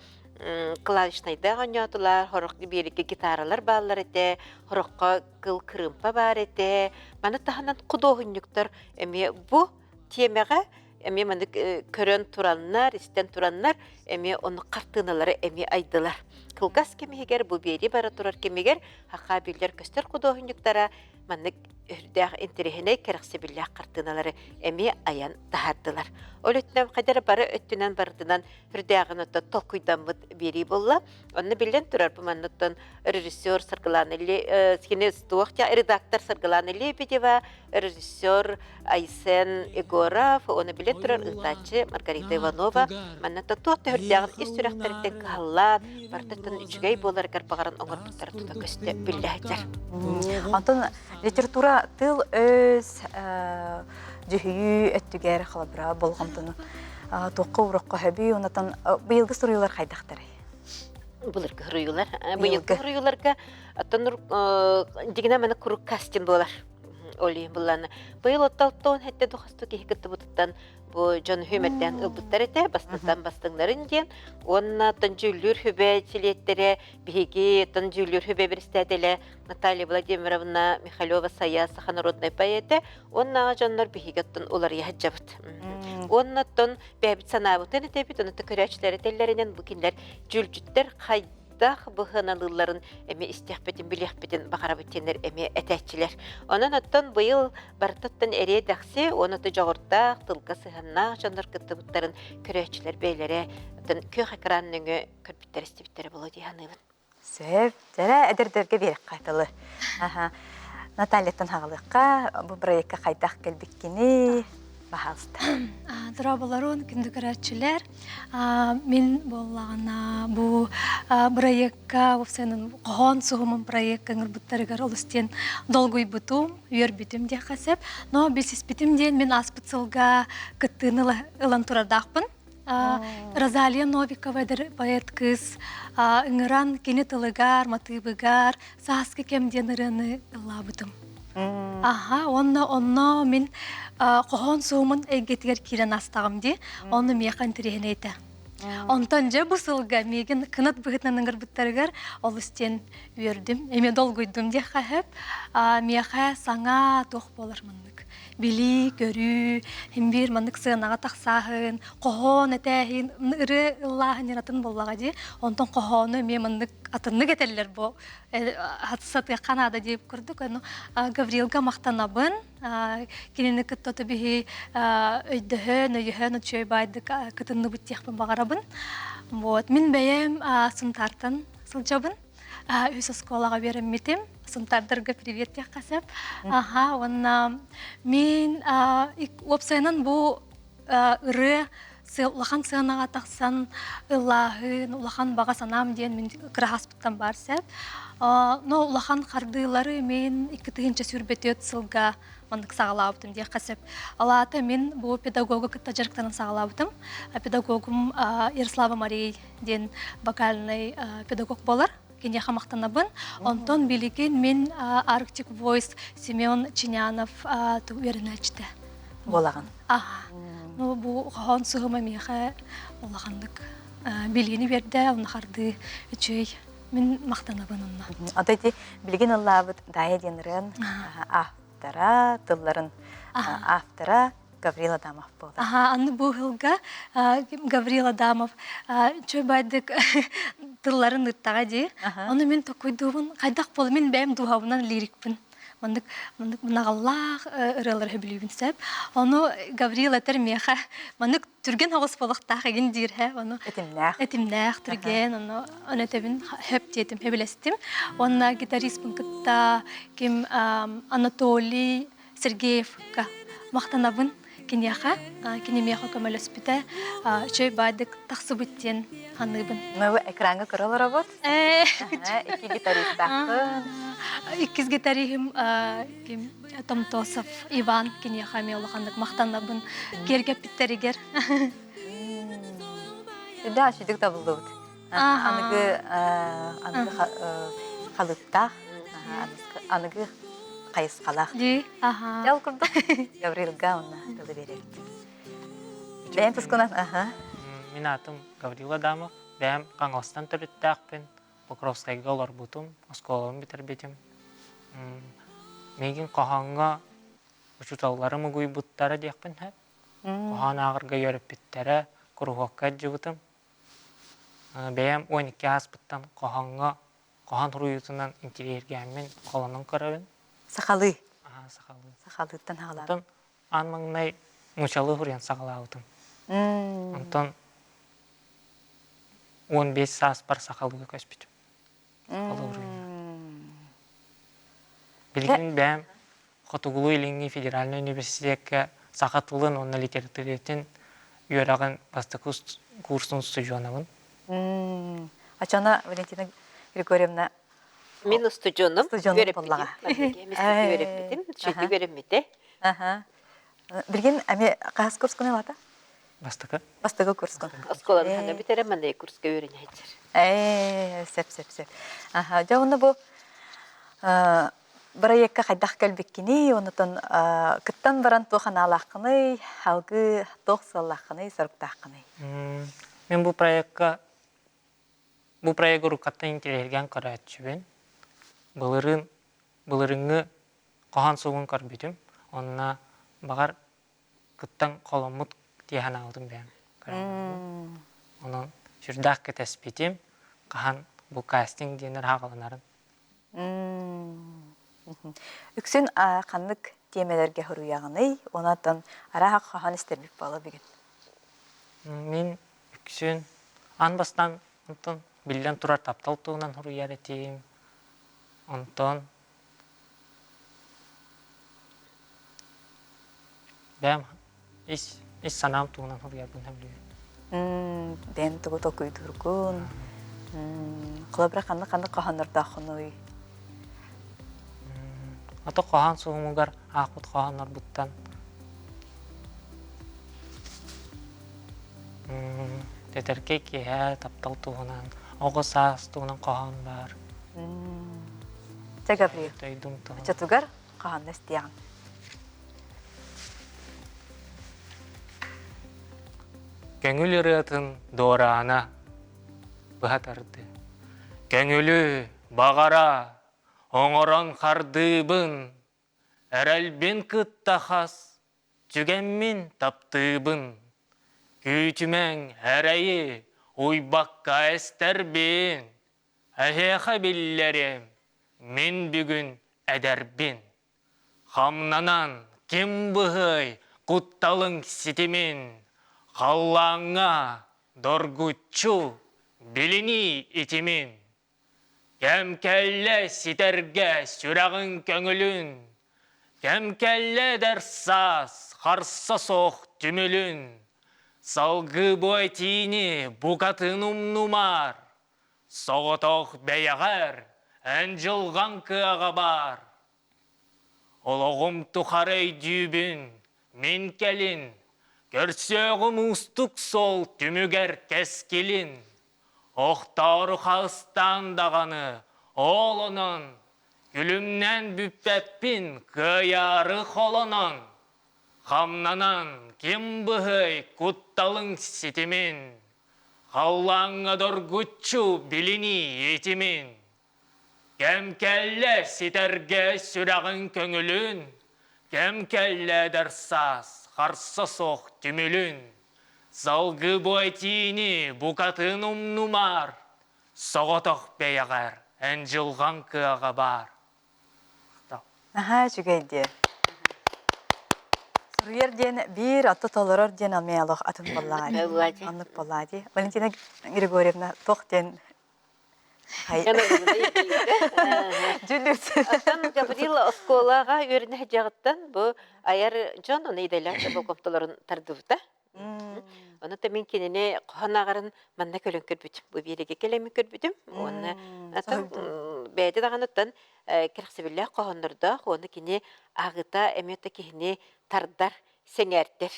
Клавишнайдаах оонньоотулар, хорох биэрикке гитаралар бааллар этэ, хороххо кыл кырыымпа баар этэ. Маны таһынан худуоһунньуктар эмиэ бу тиэмэҕэ эмиэ маннык көрөн тураннар, истэн тураннар эмиэ оннук хартыыналары эмиэ айдылар. Кылгас кэм иһигэр бу биэрии бара турар кэмигэр Хахаа биллэр-көстөр худуоһунньуктара маннык үрдээх интэриэһинэй кэрэхсэбиллээх хартыыналары эмиэ айан таһаардылар. Ол өттүнэн хайдара бары өттүнэн барытынан үрдээҕин оттон толкуйдаммыт биэрии буолла. Онно биллэн турар бу манныттан режиссер Саргылана кини туох редактор Саргылана Лебедева, режиссер Айсен Егоров, уонна билэн турар ыытааччы Маргарита Иванова манна туох төһөрдөөҕүн ис сүрэхтэриттэн кыһаллаан, барытыттан үчүгэй буоларыгар баҕаран оҥорбуттара тута көстө биллэ сылдьар. Онтон литература тыл-өс дьүһүйүү өттүгэр холобура болҕомтону туохха уурукка сөбүй онтон быйылгы суруйуулар хайдахтарый? Былыргы суруйуулар. Быйылгы суруйууларга оттон дигинэ маны курук кастинг буолар. Ол иһин былаана быйыл оттолтон хэттэ духасту киһи кыттыбытыттан бу дьон хүмэрдээн ылбыттар этэ бастыҥтан бастыҥнарын диэн уонна тон дьүүллүүр хүбэ чилиэттэрэ биһиги тон дьүүллүүр хүбэ председателэ Наталья Владимировна Михалева Сайа саха народнай поэтэ уонна дьоннор биһиги оттон уларыйа сылдьабыт уонна оттон бэйэбит санаабытын этэбит ону көрөөччүлэр этэллэринэн бу кинилэр дьүүлдьүттэр хайдах быһыаналыылларын эмиэ истиэхпитин, билиэхпитин баҕарабыт диэннэр эмиэ этээччилэр. Онон оттон быйыл барытыттан эриэ-дэхси уонна дьоҕурдаах, тылга сыһыаннаах дьоннор кыттыбыттарын көрөөччүлэр бэйэлэрэ оттон күөх экран нөҥүө көрбүттэр-истибиттэрэ буолуо дии саныыбын. Сөп. Дьэрэ эдэрдэргэ биэрэххэ тылы. Натальяттан хаҕалыахха бу проекка хайдах кэлбиккиний? Баһаалыста. Дорооболорун, күндү көрөөччүлэр. Мин буоллаҕына бу бырайыакка уопсайынан хоһоон суһумун проекка ыҥырбыттарыгар олус диэн долгуйбутум, үөрбүтүм диэххэ сөп. Но билсиспитим диэн мин ааспыт сылга кыттыыны ылан турардаахпын. Розалия Новикова эдэр поэт кыыс ыҥыран кини тылыгар, матыыбыгар сааскы кэм диэн ырыаны ыллаабытым. Аха, уонна онно мин хоһоон суһумун эйгэтигэр киирэн астаҕым дии. Онно миэхэ интэриэһинэй этэ. Онтон дьэ бу сылга миигин кынат быһыытынан ыҥырбыттарыгар олус диэн үөрдүм, эмиэ долгуйдум диэххэ сөп. Миэхэ саҥа туох буолар маннык билии, көрүү, син биир маннык сыанаҕа тахсааһын, хоһоон этээһин, ырыа ыллааһын диэн атын буоллаҕа дии. Онтон хоһоону эмиэ маннык атыннык этэллэр бу сатыахха наада диэбит курдук. Ону Гаврилга махтанабын. Кинини кытта биһи өйдөһөн, өйөһөн үчүгэй баайдык кытынныбыт диэхпин баҕарабын. Вот. Мин бэйэм Сунтаартан сылдьабын. Үс оскуолаҕа үөрэммитим. Сунтаардарга привет диэххэ сөп. Аха, уонна мин уопсайынан бу ырыа улахан сыанаҕа тахсан ыллааһын, улахан баҕа санаам диэн мин кыраһаспыттан баар сөп. Но улахан хардыылары мин 2024 сылга маннык саҕалаабытым диэххэ сөп. Алаата мин бу педагогу кытта дьарыктанан саҕалаабытым. Педагогум Ярослава Марий диэн вокальный педагог буолар. Киниэхэ махтанабын. Онтон билигин мин Arctic Voice Семен Чинянов үөрэнээччитэ. Буолаҕын. Аха. Ну, бу хоһоон сыһыма миэхэ улаханнык билиини биэрдэ, онно хардыы үчүгэй. Мин махтанабын онно. Ото ити билигин ыллаабыт Дая диэн ырыан автора, тылларын автора Гаврил Адамов буолар. Аха, аны бу ыһылга Гаврил Адамов чөй тылларын ыттаҕа дии. Ону мин токуйдуубун, хайдах буола мин бэйэм дууһабынан лирикпин. Маннык маннык наҕаллаах ырыалары сөбүлүүбүн сөп. Ону Гаврил этэр миэхэ маннык түргэн оҕус буолуохтаах игин диир һэ. Ону этимнээх. Этимнээх, түргэн, ону ону этэбин хөп диэтим, сөбүлэстим. Уонна гитариспын кытта ким Анатолий Сергеевка махтанабын киниэхэ, кини миэхэ көмөлөспүтэ, үчүгэй баайдык тахсыбыт диэн саныыбын. Мы экраҥҥа көрө олоробут. Икки гитаристаахпын. Иккис гитариһым ким Томтосов Иван киниэхэ эмиэ улаханнык махтанабын киэргэппиттэригэр. Да, сүдүк табыллыбыт. Аныгы аныгы халыптаах, аныгы хайысхалаах. Дии, аха. Дьал курдук Гаврилга уонна тылы биэрэбит. Бэйэм тускунан, аха. Мин аатым Гаврил Адамов. Бэйэм Хаҥаластан төрүттээхпин. Покровскайга олорбутум, оскуолабын бүтэрбитим. Миигин хоһооҥҥо учууталларым угуйбуттара диэхпин сөп. Хоһоон ааҕарга үөрэппиттэрэ, куруһуокка илдьибитим. Бэйэм 12 ааспыттан хоһооҥҥо хоһоон суруйуутунан интириэһиргээммин холонон көрөбүн. Сахалыы. Аа, сахалыы. Сахалыыттан саҕалаабыт. Онтон аан маҥнай нуучалыы суруйан саҕалаабытым. Онтон 15 сааспар сахалыыга көспүтүм. Сахалыы суруйууга. Билигин бэйэм Хотугулуу-Илиҥҥи федеральнай университекка саха тылын уонна литературатын үөрэҕин бастакы курсун устудьуонабын. Оччоно Валентина Григорьевна Мин устудьуонум устудьуонум буоллаҕа. Үөрэппитим, үчүгэйдик үөрэммитэ. Билигин эми хаһыс курскун ылата? Бастакы. Бастакы курскун. Оскуоланы хана бүтэрэ манна курска үөрэнээччэр. Ээ, сөп, сөп, сөп. Аха, дьэ онно бу бырайыакка хайдах кэлбиккиний, онутун кыттан баран туох анаалааххыный, алгыы туох сыаллааххыный, соруктааххыный? Мин бу проекка бу проект уруккаттан интэриэһиргээн көрөөччүбүн. Былырыын былырыҥҥы хоһоон сугун көрбүтүм. Онно баҕар кыттан холоммут дии санаабытым бэйэм. Онон сүрдээх кэтэспитим, хаһан бу кастинг диэннэр хааланарын. Үксүн ханнык тиэмэлэргэ суруйаҕыный? Онон арааһа хаһан истэрбит буола бүгүн? Мин үксүн аан бастаан онтон биллэн турар таптал туһунан суруйар этим. Онтон Бэйэм ис ис санаам туһунан суруйарбын сөбүлүүбүн. Бэйэм тугу толкуйдуургун, холобура ханнык-ханнык хоһооннордооххунуй? Ото хоһоон суһумугар аахпыт хоһооннорбуттан Тэтэркэй киэһэ таптал туһунан, оҕо саас туһунан хоһоон баар. Чэ, Гаврил, Дойдум туһунан. оччотугар хоһоонно истиэҕиҥ. Көҥүл ырыатын дуораана быһа тардыы. Көҥүлү баҕара оҥорон хардыыбын, эрэлбин кытта хас түгэммин таптыыбын. Күүтүмэҥ эрэйи уйбакка эстэрбин, эһиэхэ биллэрим, мин бүгүн эдэрбин. Хамнанан ким быһый кутталыҥ ситимин, халлааҥҥа доргуччу билинии итимин. Кэм кэллэ ситэргэ сүрэҕиҥ көҥүлүн, кэм кэллэ эдэр саас харса суох түмүлүн. Салгыы бу этиини букатын умнумаар, Соҕотох бэйэҕэр эн дьылҕаҥ кыаҕа баар. Олоҕум тухары өйдүүбүн, мин кэлин, көрсүөҕүм уустук суол түмүгэр кэскилин. Охтоору хаыстаан даҕаны, ол онон, күлүмнээн бүппэппин кыайаары холонон. Хамнанан ким быһый кутталыҥ ситимин, Халлааҥҥа доргуччу билинии итимин, Кэм кэллэ ситэргэ сүрэҕиҥ көҥүлүн, Кэм кэллэ эдэр саас харса суох түмүлүн. Салгыы бу этиини букатын умнумаар, Соҕотох бэйэҕэр эн дьылҕаҥ кыаҕа баар. Наһаа үчүгэй диэ. Суруйар диэн биир, аты толорор диэн эмиэ олох атын буоллаҕа дии. Оннук буоллаҕа дии. Валентина Григорьевна туох диэн Дьүлүс. Оттон Гаврил оскуолаҕа үөрэнэ сылдьаҕыттан бу айар дьон ону идэлээх болҕомтолорун тардыбыта. Ону та мин кинини хоһон ааҕарын манна кэлэн көрбүтүм. Бу биэригэ кэлэммин көрбүтүм. Уонна атын бэйэтэ даҕаныттан кэрэхсэбиллээх хоһооннордоох уонна кини ааҕыта эмиэ да киһини тардар, сэҥээрдэр.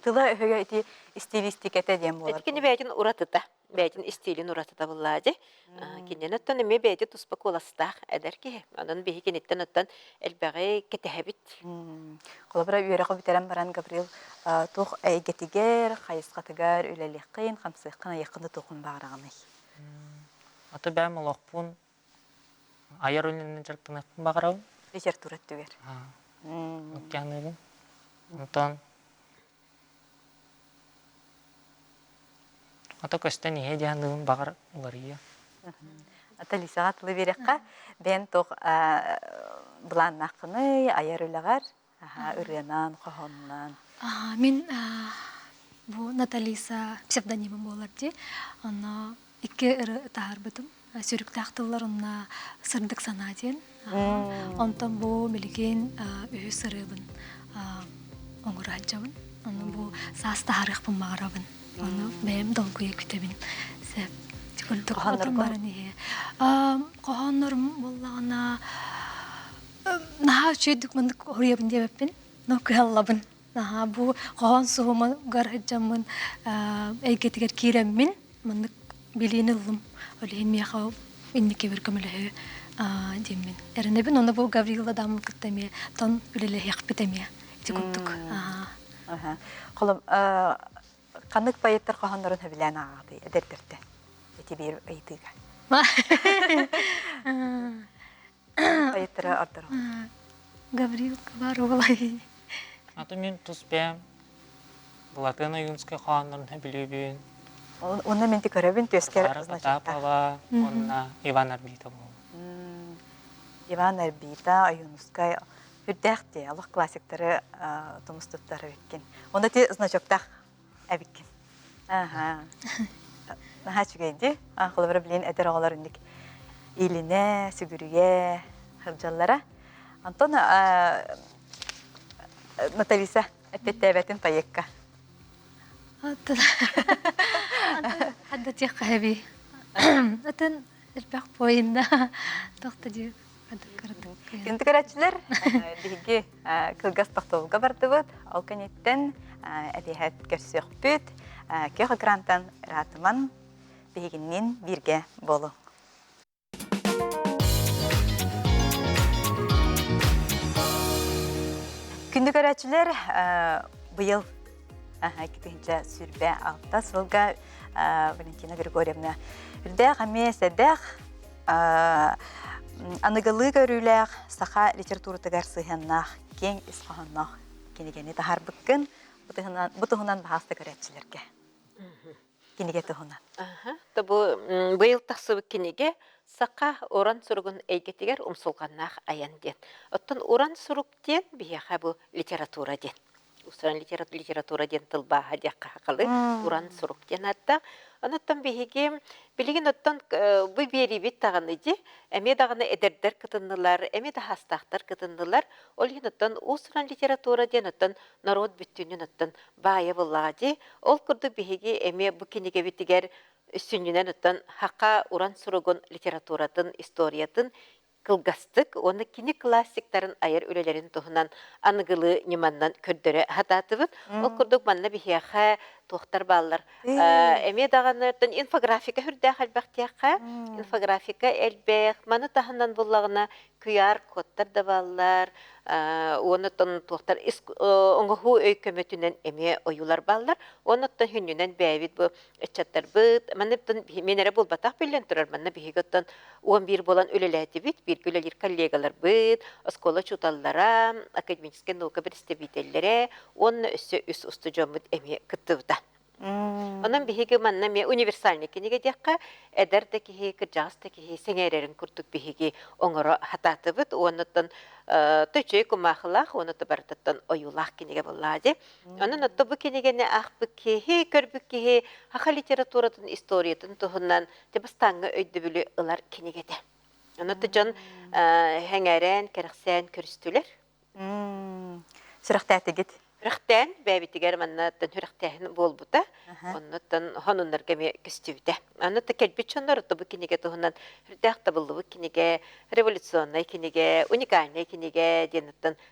Тыла өһөйө ити стилистикэтэ диэн буолар. Ити кини бэйэтин уратыта. бэйэтин истиилин уратыта буллаа дии. Кининэн оттон эмиэ бэйэтэ туспа куоластаах эдэр киһи. Онон биһи киниттэн оттон элбэҕи кэтэһэбит. Холобура, үөрэҕи бүтэрэн баран Гаврил туох эйгэтигэр, хайысхатыгар үлэлиэххин, хамсыаххын, айыаххын да туоххун баҕараҕыный? Аты бэйэм олохпун айар үлэнэн дьарыктаныахпын баҕарабын. Литература өттүгэр. Океаныыбын. Онтон Ото көстөн иһиэ диэн аныыбын баҕар уларыйыа. Ата Лисаҕа тылы биэриэххэ, бэйэн туох былааннааххыный, айар үлэҕэр, ырыанан, хоһоонунан? Мин бу Наталиса псевдонимым буолар дии. Онно икки ырыа таһаарбытым. Сүрүктээх тыллар онно сырдык санаа диэн. Онтон бу билигин үһүс ырыабын оҥоро сылдьабын. Ону бу саас таһаарыахпын баҕарабын. Ону бэйэм долгуйа күтэбин. Сөп. Курдук отон баран иһэ. Хоһооннорум буоллаҕына наһаа үчүгэйдик маннык хоруйабын диэбэппин, но кыһаллабын. Наһаа бу хоһоон суһумугар сылдьаммын эйгэтигэр киирэммин маннык билиини ыллым. Ол иһин миэхэ инники бір көмөлөһүө диэммин эрэнэбин. Ону бу Гаврила Адамовы кытта эмиэ тон үлэлэһиэхпит эмиэ ити курдук. Холом ханнык поэттар хоһооннорун сөбүлээн ааҕаҕытый эдэрдэртэн? Ити биир ыйытыыга. Поэттары ордору. Гаврил Кабарова. Аты мин тус бэйэм Былатыан Ойуунскай хоһооннорун сөбүлүүбүн. Уонна мин көрөбүн түөскэр Варвара Потапова уонна Иван Арбита буолла. Иван Арбита, Ойуунускай үрдээх дии, олох классиктары тумус туттар эбиккин. Онно ти значоктаах эбиккин. Аха. Наһаа үчүгэй дии. Холобура билин эдэр оҕолор инник илинэ, сүгүрүйэ сылдьаллара. Антон Наталиса эппиэттээбэтин поекка. Хадда тиэххэ хэби. Атын элбэх поинна тохто дии Күндү көрөөччүлэр, биһиги кылгас тохтобулга бардыбыт. Ол кэнниттэн эбиэһэт көрсүөхпүт. Күөх экрантан ыраатыман биһигинниин бииргэ буолуҥ. Күндү көрөөччүлэр, быйыл. 2026 сылга Валентина Григорьевна үрдээх эмиэ сэдэх аныгылыы көрүүлээх саха литературатыгар сыһыаннаах киэҥ ис хоһоонноох кинигэни таһаарбыккын бу туһунан баһааста көрөөччүлэргэ кинигэ туһунан. Аха, бу быйыл тахсыбыт кинигэ саха уран суругун эйгэтигэр умсулҕаннаах айан диэн. Оттон уран сурук диэн биһиэхэ бу литература диэн. Уран литература диэн тылбааһа диэххэ хахалы уран сурук диэн ааттаах. Онуттан биһиги билигин оттон бу биэриибит даҕаны дии эмиэ даҕаны эдэрдэр кытыннылар, эмиэ да хаастаахтар кытыннылар. Ол иһин оттон уус-уран литература диэн оттон норуот бүттүүнүн оттон баайа буоллаҕа дии. Ол курдук биһиги эмиэ бу кинигэбитигэр сүнньүнэн оттон саха уран суругун литературатын, историятын кылгастык уонна кини классиктарын айар үлэлэрин туһунан аныгылыы ньыманнан көрдөрө сатаатыбыт. Ол курдук манна биһиэхэ туохтар бааллар. Эмиэ даҕаны инфографика үрдээх элбэх диэххэ, инфографика элбэх. Маны таһынан буллаҕына QR-кодтар да бааллар, уонна туохтар оҥоһуу өй көмөтүнэн эмиэ ойуулар бааллар. Уонна оттон хүннүнэн бэйэбит бу ыччаттарбыт, манна мин эрэ буолбатах биллэн турар, манна биһиги оттон 11 буолан үлэлээтибит, бииргэ үлэлиир коллегаларбыт, оскуола учууталлара, академическай наука представителлэрэ уонна өссө үс устудьуоммут эмиэ кыттыбыта. Онон биһиги манна эмиэ универсальный кинигэ диэххэ, эдэр да киһи, кырдьаҕас да киһи сэҥээрэрин курдук биһиги оҥоро сатаатыбыт. Уоннаттан төчөй кумаахылаах, уонна барытыттан ойуулаах кинигэ буоллаҕа дии. Онон отто бу кинигэни аахпыт киһи, көрбүт киһи саха литературатын историятын туһунан бастааҥҥы өйдөбүлү ылар кинигэтэ. Онон дьон сэҥээрэн, кэрэхсээн көрүстүлэр. Сүрэхтээтигит? Сүрэхтээн, бэйэбитигэр маннаттан сүрэхтээһин буолбута. Оннуттан хонуннарга эмиэ көстүбүтэ. Аны та кэлбит дьоннор бу кинигэ туһунан үрдээх табыллыбыт кинигэ, революционнай кинигэ, уникальнай кинигэ диэн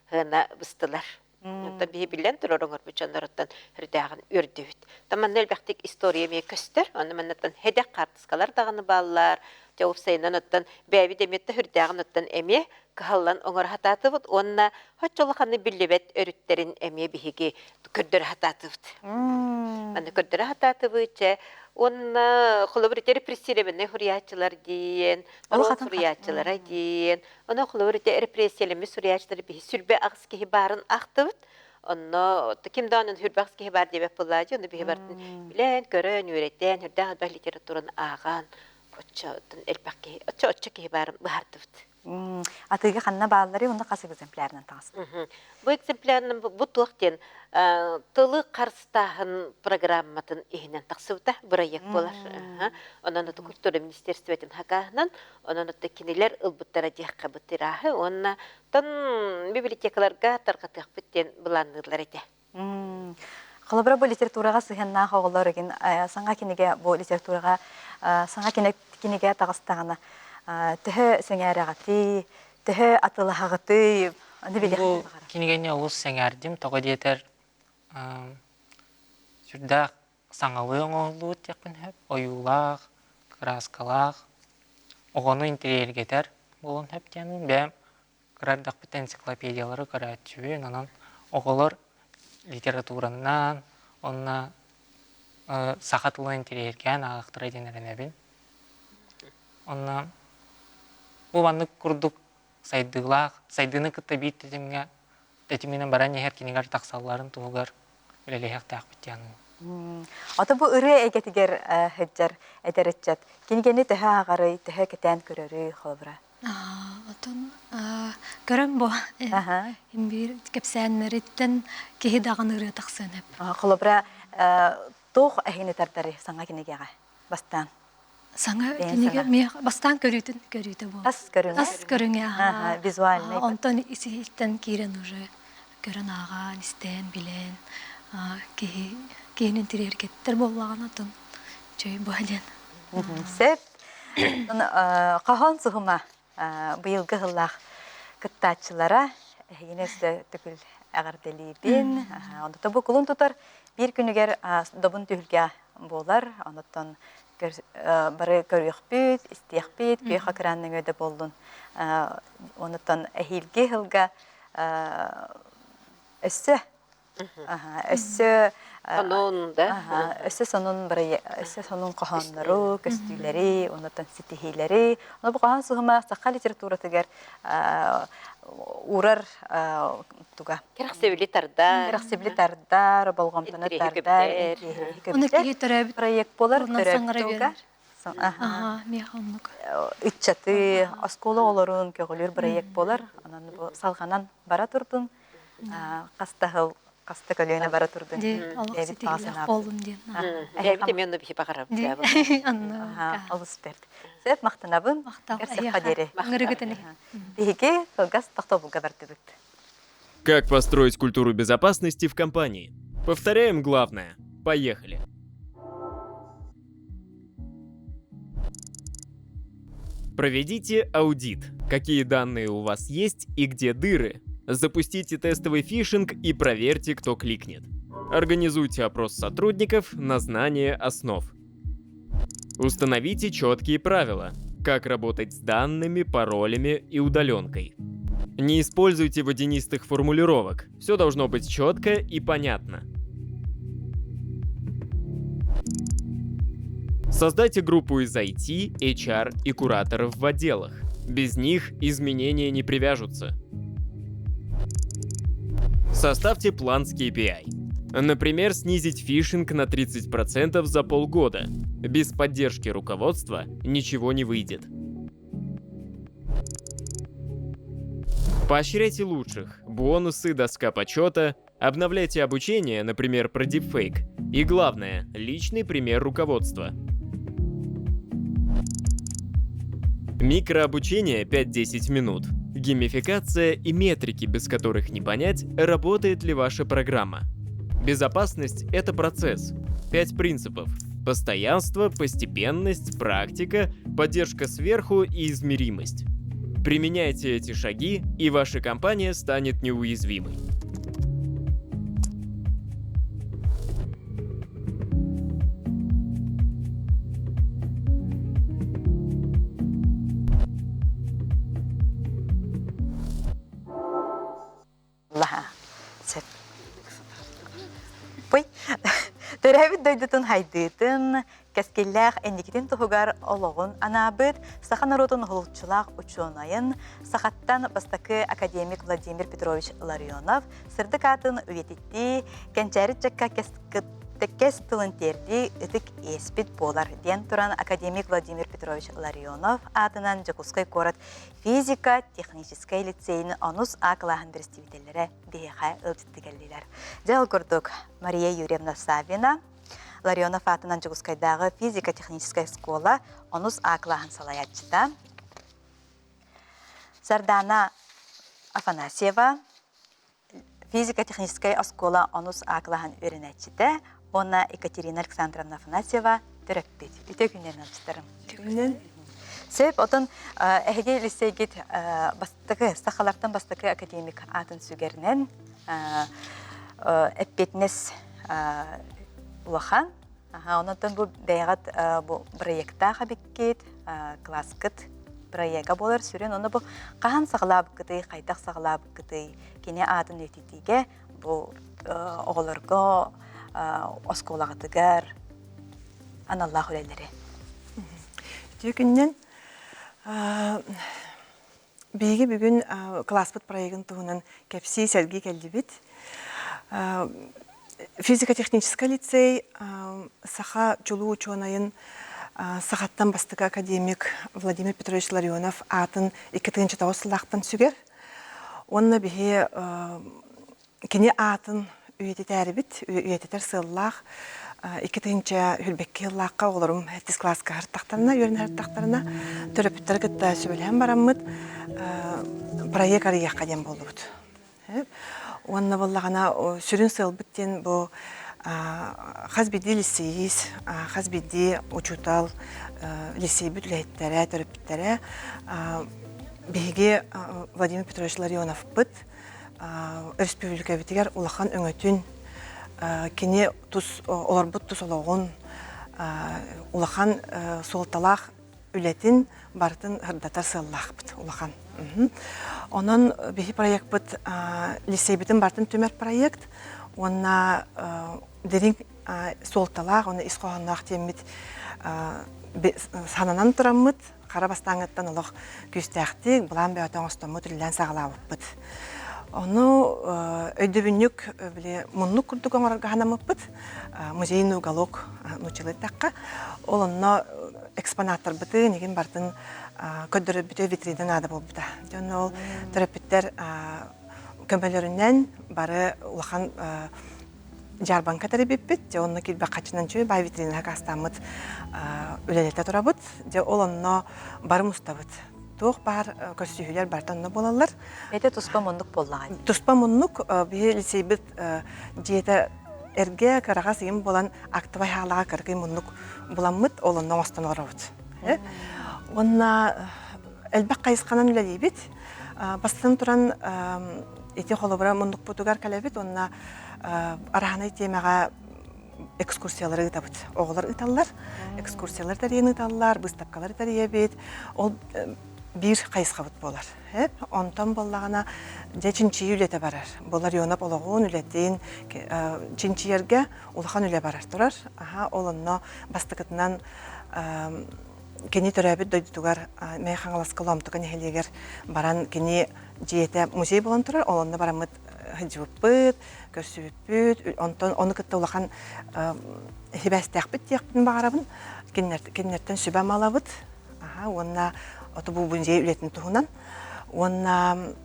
сыана быстылар. Онтон биһи биллэн турар оҥорбут дьонноруттан үрдээҕин үөрдүбүт. Та манна элбэхтик история эмиэ көстөр. Онно маннаттан хэдэх хаартыскалар даҕаны бааллар. Дьэ уопсайынан оттон бэйэбит эмиэ да үрдээҕин оттон эмиэ кыһаллан оҥоро сатаатыбыт уонна оччо улаханнык биллибэт өрүттэрин эмиэ биһиги көрдөрө сатаатыбыт. Манна көрдөрө сатаатыбыт, чэ, уонна холобур ити репрессированнай суруйааччылар диэн, норуот суруйааччылара диэн, онон холобур ити репрессиялэммит суруйааччылар биһи сүрбэ аҕыс киһи баарын ахтыбыт. Онно ким даҕаны сүрбэ аҕыс киһи баар диэбэт буоллаа дии, ону биһи барытын билэн, көрөн, үөрэтэн, үрдээх элбэх литератураны ааҕан, оччоттон элбэх киһи, оччо-оччо киһи баарын быһаардыбыт. Атыыга ханна баалларый уонна хас экземплярынан таҕыста? Бу экземплярынан бу туох диэн тылы харыстааһын программатын иһинэн тахсыбыта бырайыак буолар. Онон аты культура министерствотын хакааһынан, онон аты кинилэр ылбыттара диэххэ бу тираһы уонна тон библиотекаларга тарҕатыахпыт диэн былаанныыллар этэ. Холобура, бу литератураҕа сыһыаннаах оҕолор игин саҥа кинигэ бу литератураҕа саҥа кинигэ таҕыстаҕына төһө сэҥээрэҕитий, төһө атылаһаҕытый, аны Бу кинигэни олус сэҥээрдим, тоҕо диэтэр сүрдээх саҥалыы оҥоһуллубут диэхпин сөп, ойуулаах, кырааскалаах, оҕону интэриэһиргэтэр буолуон сөп диэн бэйэм Кыра эрдэхпиттэн энциклопедиялары көрөөччүбүн, онон оҕолор литературанан уонна саха тылын интэриэһиргээн ааҕыахтара диэн эрэнэбин. Онно бу маннык курдук сайдыылаах, сайдыыны кытта биир тэтимҥэ тэтиминэн баран иһэр кинигэлэр тахсалларын туһугар үлэлэһиэхтээхпит диэн саныыбын. Ото бу ырыа эйгэтигэр сылдьар эдэр ыччат кинигэни төһө ааҕарый, төһө кэтээн көрөрүй холобура? Отон көрөн бу биир кэпсээннэриттэн киһи даҕаны ырыа тахсыан сөп. Холобура, туох эһигини тардары саҥа кинигэҕэ бастаан? Саҥа кинигэ бастаан көрүүтүн көрүүтэ буолар. Тас көрүҥэ. Тас көрүҥэ Визуальный. Онтон ис-иһиттэн киирэн уже көрөн ааҕан, истэн, билэн киһи киһини интириэргэттэр буоллаҕына отон чөй буһа диэн. Сөп. Хоһоон суһума быйылгы сыллаах кыттааччылара эһигини өссө төгүл эҕэрдэлиибин. Онто бу кулун тутар биир күнүгэр добун түһүлгэ буолар. Онуттан бары көрүөхпүт, истиэхпит, күөх экран нөҥүө да буоллун. Онуттан эһиилги сылга өссө өссө. Сонун да. Өссө сонун өссө сонун хоһооннору, көстүүлэри, оннуттан ситиһиилэри. Ону бу хоһоон суһума саха литературатыгар уурар туга. Кэрэхсэбили тардар. Кэрэхсэбили тардар, болҕомтону тардар, Ону киһи төрөөбүт проект болар, төрөөбүт тылга. Ыччаты, оскуола оҕолорун көҕүлүүр проект болар. Онон бу салҕанан бара турдун. Хаста сыл хаста көлүөнэ бара турдун. Олох ситиһиилээх буоллун диэн. Эбит эмиэ онно биһи баҕарабыт. Олус бэрт. Сөп махтанабын. Махтал. Көрсөххө диэри. Ыҥырыгытын. Биһиги кылгас тохтобулга бардыбыт. Как построить культуру безопасности в компании? Повторяем главное. Поехали. Проведите аудит. Какие данные у вас есть и где дыры. Запустите тестовый фишинг и проверьте, кто кликнет. Организуйте опрос сотрудников на знание основ. Установите четкие правила, как работать с данными, паролями и удаленкой. Не используйте водянистых формулировок, все должно быть четко и понятно. Создайте группу из IT, HR и кураторов в отделах. Без них изменения не привяжутся. Составьте план с KPI. Например, снизить фишинг на 30% за полгода. Без поддержки руководства ничего не выйдет. Поощряйте лучших. Бонусы, доска почета, обновляйте обучение, например, про дипфейк. И главное, личный пример руководства. Микрообучение 5-10 минут. Геймификация и метрики, без которых не понять, работает ли ваша программа. Безопасность – это процесс. Пять принципов. Постоянство, постепенность, практика, поддержка сверху и измеримость. Применяйте эти шаги, и ваша компания станет неуязвимой. Сөп. Пый. Төрөөбүт дойдутун хайдыытын, кэскиллээх инникитин туһугар олоҕун анаабыт саха норуотун уһулуччулаах учуонайын, сахаттан бастакы академик Владимир Петрович Ларионов сырдык аатын үйэтиттии, кэнчээри ыччакка кэс тылын тиэрдии ытык иэспит буолар диэн туран академик Владимир Петрович Ларионов аатынан Дьокуускай куорат физика техническэй лицейин онус А кылааһын представителлэрэ биһиэхэ ыалдьытты кэллилэр. Дьэ ол курдук Мария Юрьевна Савина, Ларионов аатынан Дьокуускайдааҕы физико-техническэй оскуола онус А кылааһын салайааччыта, Сардаана Афанасьева, физико-техническэй оскуола онус А кылааһын үөрэнээччитэ уонна Екатерина Александровна Афанасьева төрөппүт. Үтө күннэн ыалдьыттарым. Күннэн. Сөп, отон эһиги лицейгит бастакы, сахалартан бастакы академик аатын сүгэринэн эппиэтинэс улахан. Онон бу бэйэҕит бу проектаах эбиккит, класскыт проега буолар сүрүн. Ону бу хаһан саҕалаабыккытый, хайдах саҕалаабыккытый, кини аатын үйэтитиигэ бу оҕолорго оскуолаҕытыгар аналлаах үлэлэри. Үтүө күннэн биһиги бүгүн класспыт проегын туһунан кэпсии сэргии кэллибит. Физико-техническэй лицей саха чулуу учуонайын сахаттан бастакы академик Владимир Петрович Ларионов аатын 2009 сыллаахтан сүгэр. Уонна биһи кини аатын үйэтитээрибит, үйэтитэр сыаллаах 2022 сыллаахха оҕолорум сэттис кылааска сырыттахтарына, үөрэнэ сырыттахтарына төрөппүттэри кытта сүбэлэһэн бараммыт проект арыйыахха диэн буоллубут. Уонна буоллаҕына сүрүн сыалбыт диэн бу хас биирдии лиссиис, хас биирдии учуутал, лиссиэйбит үлэһиттэрэ, төрөппүттэрэ биһиги Владимир Петрович Ларионовпыт өрөспүүбүлүкэбитигэр улахан өҥөтүн, кини тус олорбут тус олоҕун улахан суолталаах үлэтин барытын сырдатар сыаллаахпыт улахан. Онон биһи проекпыт лицейбитин барытын түмэр проект. Уонна дириҥ суолталаах уонна ис хоһоонноох диэммит сананан тураммыт хара бастааҥҥыттан олох күүстээхтик былаан бөҕөтө оҥостоммут үлэлээн саҕалаабыппыт. Ону өйдөбүнньүк били муннук курдук оҥорорго санаммыппыт. Музейный уголок нууччалыы эттэххэ. Ол онно экспонаттарбытын игин барытын көрдөрөрбүтэ витрина наада буолбута. Дьон ол төрөппүттэр көмөлөрүнэн бары улахан дьаарбаҥка тэрийбиппит. Дьэ онно киирбэх хаччынан үчүгэй баай витрина хакаастааммыт үлэлэтэ турабыт. Дьэ ол онно бары мустабыт. Туох баар көрсүһүүлэр барыта онно буолаллар. Это туспа муннук буоллаҕа дии. Туспа муннук биһи лицейбит дьиэтэ эргэ кыраҕас ыйым буолан актовай хаалаҕа кыракый муннук буламмыт ол онно оҥостон олоробут. Уонна элбэх хайысханан үлэлиибит. Бастатан туран ити холобура муннукпутугар кэлэбит уонна араһанай тиэмэҕэ экскурсиялары ыытабыт. Оҕолор ыыталлар, экскурсиялар тэрийэн ыыталлар, быыстапкалары тэрийэбит. Ол биир хайысхабыт буолар. Онтон буоллаҕына, дьэ чинчийии үлэтэ барар. Бу Ларионов олоҕун, үлэтин чинчийэргэ улахан үлэ барар турар. Аха, ол онно бастакытынан кини төрөөбүт дойдутугар Мэҥэ Хаҥаласка Лоомтука нэһилиэгэр баран кини дьиэтэ музей буолан турар, ол онно бараммыт сылдьыбыппыт, көрсүбүппүт, онтон ону кытта улахан сибээстээхпит диэхпин баҕарабын. Кинилэртэн сүбэ малабыт уонна оту бу музей үлэтин туһунан. Уонна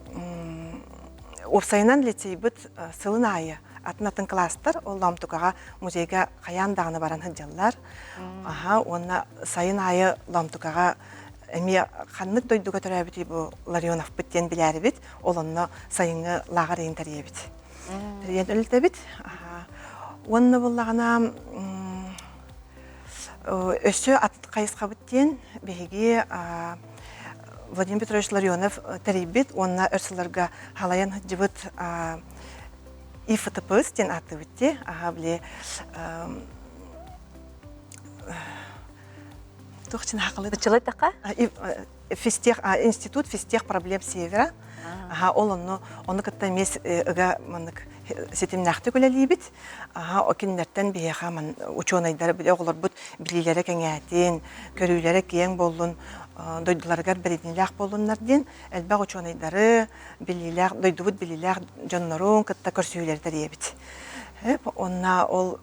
уопсайынан лицейбит сылын аайы атын-атын кылаастар ол Лоомтукаҕа музейга хайаан даҕаны баран сылдьаллар. Аха, уонна сайын аайы Лоомтукаҕа эмиэ ханнык дойдуга төрөөбүтүй бу Ларионовпыт диэн билээрибит, ол онно сайыҥҥы лааҕыр ыйын тэрийэбит. Тэрийэн үлэлэтэбит. Уонна буоллаҕына өссө атын хайысхабыт диэн биһиги Владимир Петрович Ларионов тэрийбит уонна өр сылларга халайан сылдьыбыт ИФТПС диэн ааттыыбыт дии. Аха, били туох чин хакылы Чылайтака? физтех институт физтех проблем севера. Аха, ол онно ону кытта эмиэ ыга маннык ситимнээхтик үлэлиибит. Аха, кинилэртэн биһиэхэ учуонайдар оҕолорбут билиилэрэ кэҥээтин, көрүүлэрэ киэҥ буоллун, дойдуларыгар бэриниилээх буоллуннар диэн элбэх учуонайдары, билиилээх, дойдубут билиилээх дьоннорун кытта көрсүһүүлэри тэрийэбит. Уонна ол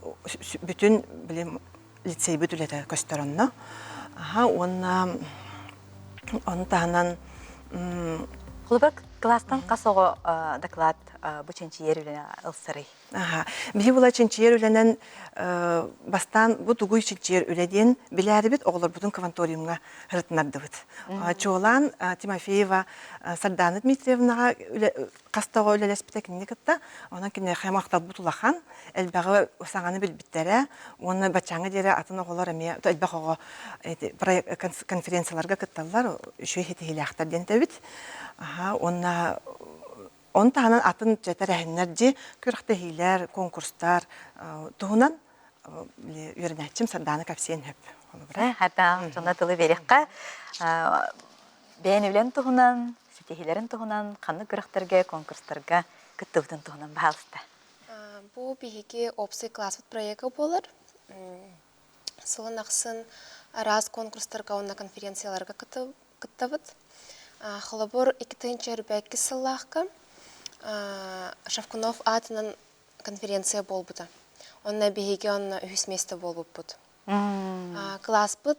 бүтүн билим лицейбит үлэтэ көстөр онно. Аха, уонна ону таһынан Холобур, кылаастан хас оҕо доклад бу чинчийэр үлэни ылсарый? Аха. Биһи була чинчийэр үлэнэн бастаан бу тугуй чинчийэр үлэ диэн билээрибит оҕолорбутун кванториумҥа ырытынардыбыт. Чуолаан Тимофеева Сардаана Дмитриевнаҕа хас да оҕо үлэлэспитэ кинини кытта. Онон киниэхэ махталбыт улахан, элбэҕи саҥаны билбиттэрэ уонна баччааҥҥа диэри атын оҕолор эмиэ элбэх оҕо конференцияларга кытталлар, үчүгэй ситиһиилээхтэр диэн этэбит. Уонна Ону таһынан атын тэрээһиннэр дьи күрэхтэһиилэр, конкурстар туһунан үөрэнээччим Сардаана кэпсиэн сөп. Холобура. Хата дьоно тылы биэриэххэ. Бэйэн үлэн туһунан, ситиһиилэрин туһунан, ханнык күрэхтэргэ, конкурстарга кыттыбытын туһунан баһаалыста. Бу биһиги общий класспыт проекта буолар. Сылын ахсын араас конкурстарга уонна конференцияларга кыттабыт. Холобур, 2022 сыллаахка Шавкунов аатынан конференция буолбута. Онно биһиги онно үһүс миэстэ буолбуппут. Кылааспыт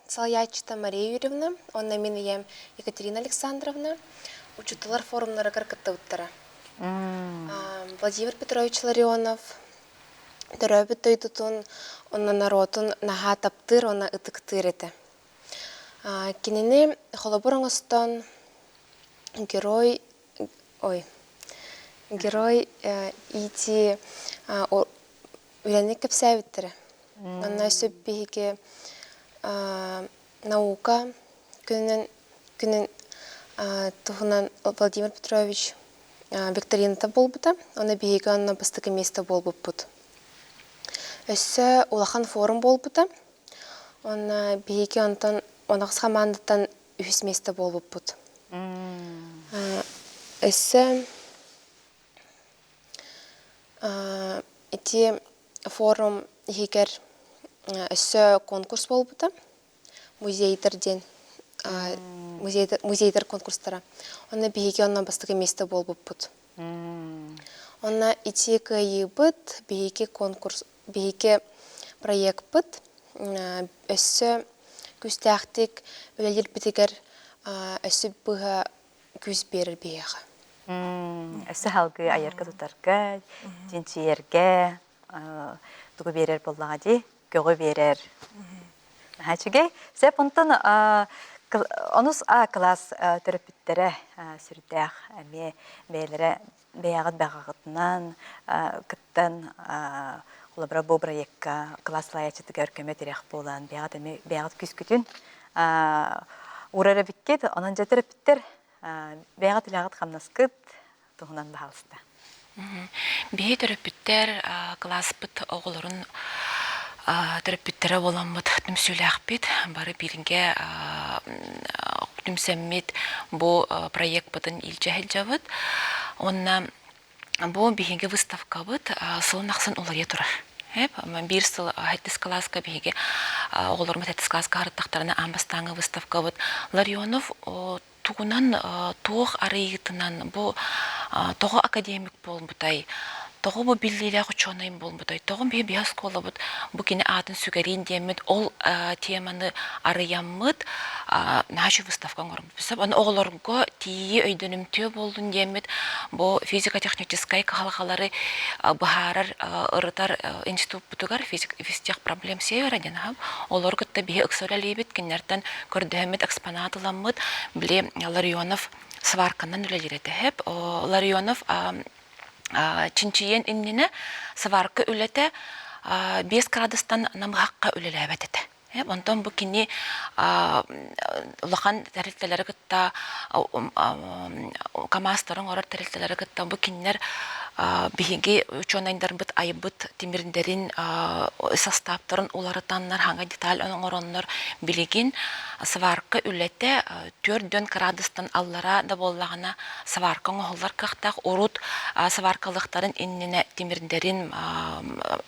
салайааччыта Мария Юрьевна, онно мин ийэм Екатерина Александровна учууталлар форумнарыгар кыттыбыттара. Владимир Петрович Ларионов төрөөбүт дойдутун уонна норуотун наһаа таптыыр уонна ытыктыыр этэ. Кинини холобур оҥостон герой ой герой ити үлэни кэпсээбиттэрэ. Онно өссө биһиги наука күнүнэн күнүн туһунан Владимир Петрович викторината буолбута. Онно биһиги онно бастакы миэстэ буолбуппут. Өссө улахан форум буолбута. Уонна биһиги онтон оноҕос хамаандаттан үһүс миэстэ буолбуппут. Өссө. Ити форум иһигэр өссө конкурс буолбута. Музейдар диэн музейдар конкурстара. Онно биһиги онно бастакы миэстэ буолбуппут. Онно ити кыайыыбыт биһиги конкурс биһиги проекпыт өссө күүстээхтик үлэлиирбитигэр өссө быһа күүс биэрэр биһиэхэ. Өссө салгыы айарга-тутарга, чинчийэргэ тугу биэрэр буоллаҕа дии, көҕү биэрэр. Наһаа үчүгэй. Сөп, онтон онус А кылаас төрөппүттэрэ сүрдээх эмиэ бэйэлэрэ бэйэҕит баҕаҕытынан кыттан холобура бу проекка кылаас салайааччытыгар көмө-тирэх буолан бэйэҕит эмиэ бэйэҕит күүскүтүн уурар эбиккит. Онон дьэ төрөппүттэр бэйэҕит үлэҕит-хамнаскыт туһунан баһаалыста. Биһи төрөппүттэр кылааспыт оҕолорун төрөппүттэрэ буоламмыт түмсүүлээхпит. Бары бииргэ түмсэммит бу проекпытын илдьэ сылдьабыт. Уонна бу биһиги выставкабыт сылын ахсын уларыйа турар. Биир сыл сэттис кылааска биһиги оҕолорбут сэттис кылааска сырыттахтарына аан бастааҥҥы выставкабыт Ларионов тугунан туох арыйыытынан бу тоҕо академик буолбутай, тоҕо бу биллиилээх учуонай буолбутай, тоҕо биһи биһи оскуолабыт бу кини аатын сүгэриин диэммит ол теманы арыйаммыт наһаа выставка оҥорбуппут. Аны оҕолорго тиийии өйдөнүмтүө буоллун диэммит бу физико-техническай кыһалҕалары быһаарар ырытар институппутугар физтех проблем севера диэн аһам олору кытта биһи ыкса үлэлиибит кинилэртэн көрдөһөммүт экспонат ыламмыт, били Ларионов сварканан үлэлиир этэ сөп. Ларионов чинчийиэн иннинэ сварка үлэтэ 5 градустан намыһахха үлэлээбэт этэ. Онтон бу кини улахан тэрилтэлэри кытта КАМАЗтарын оҥорор тэрилтэлэри кытта бу кинилэр биһиги учуонайдарбыт айбыт тимирдэрин састааптарын уларытаннар, хаҥа деталь оҥороннор билигин сварка үлэтэ 4 кыраадыстан аллара да буоллаҕына сварка оҥоһуллар кыахтаах. Урут сваркалыахтарын иннинэ тимирдэрин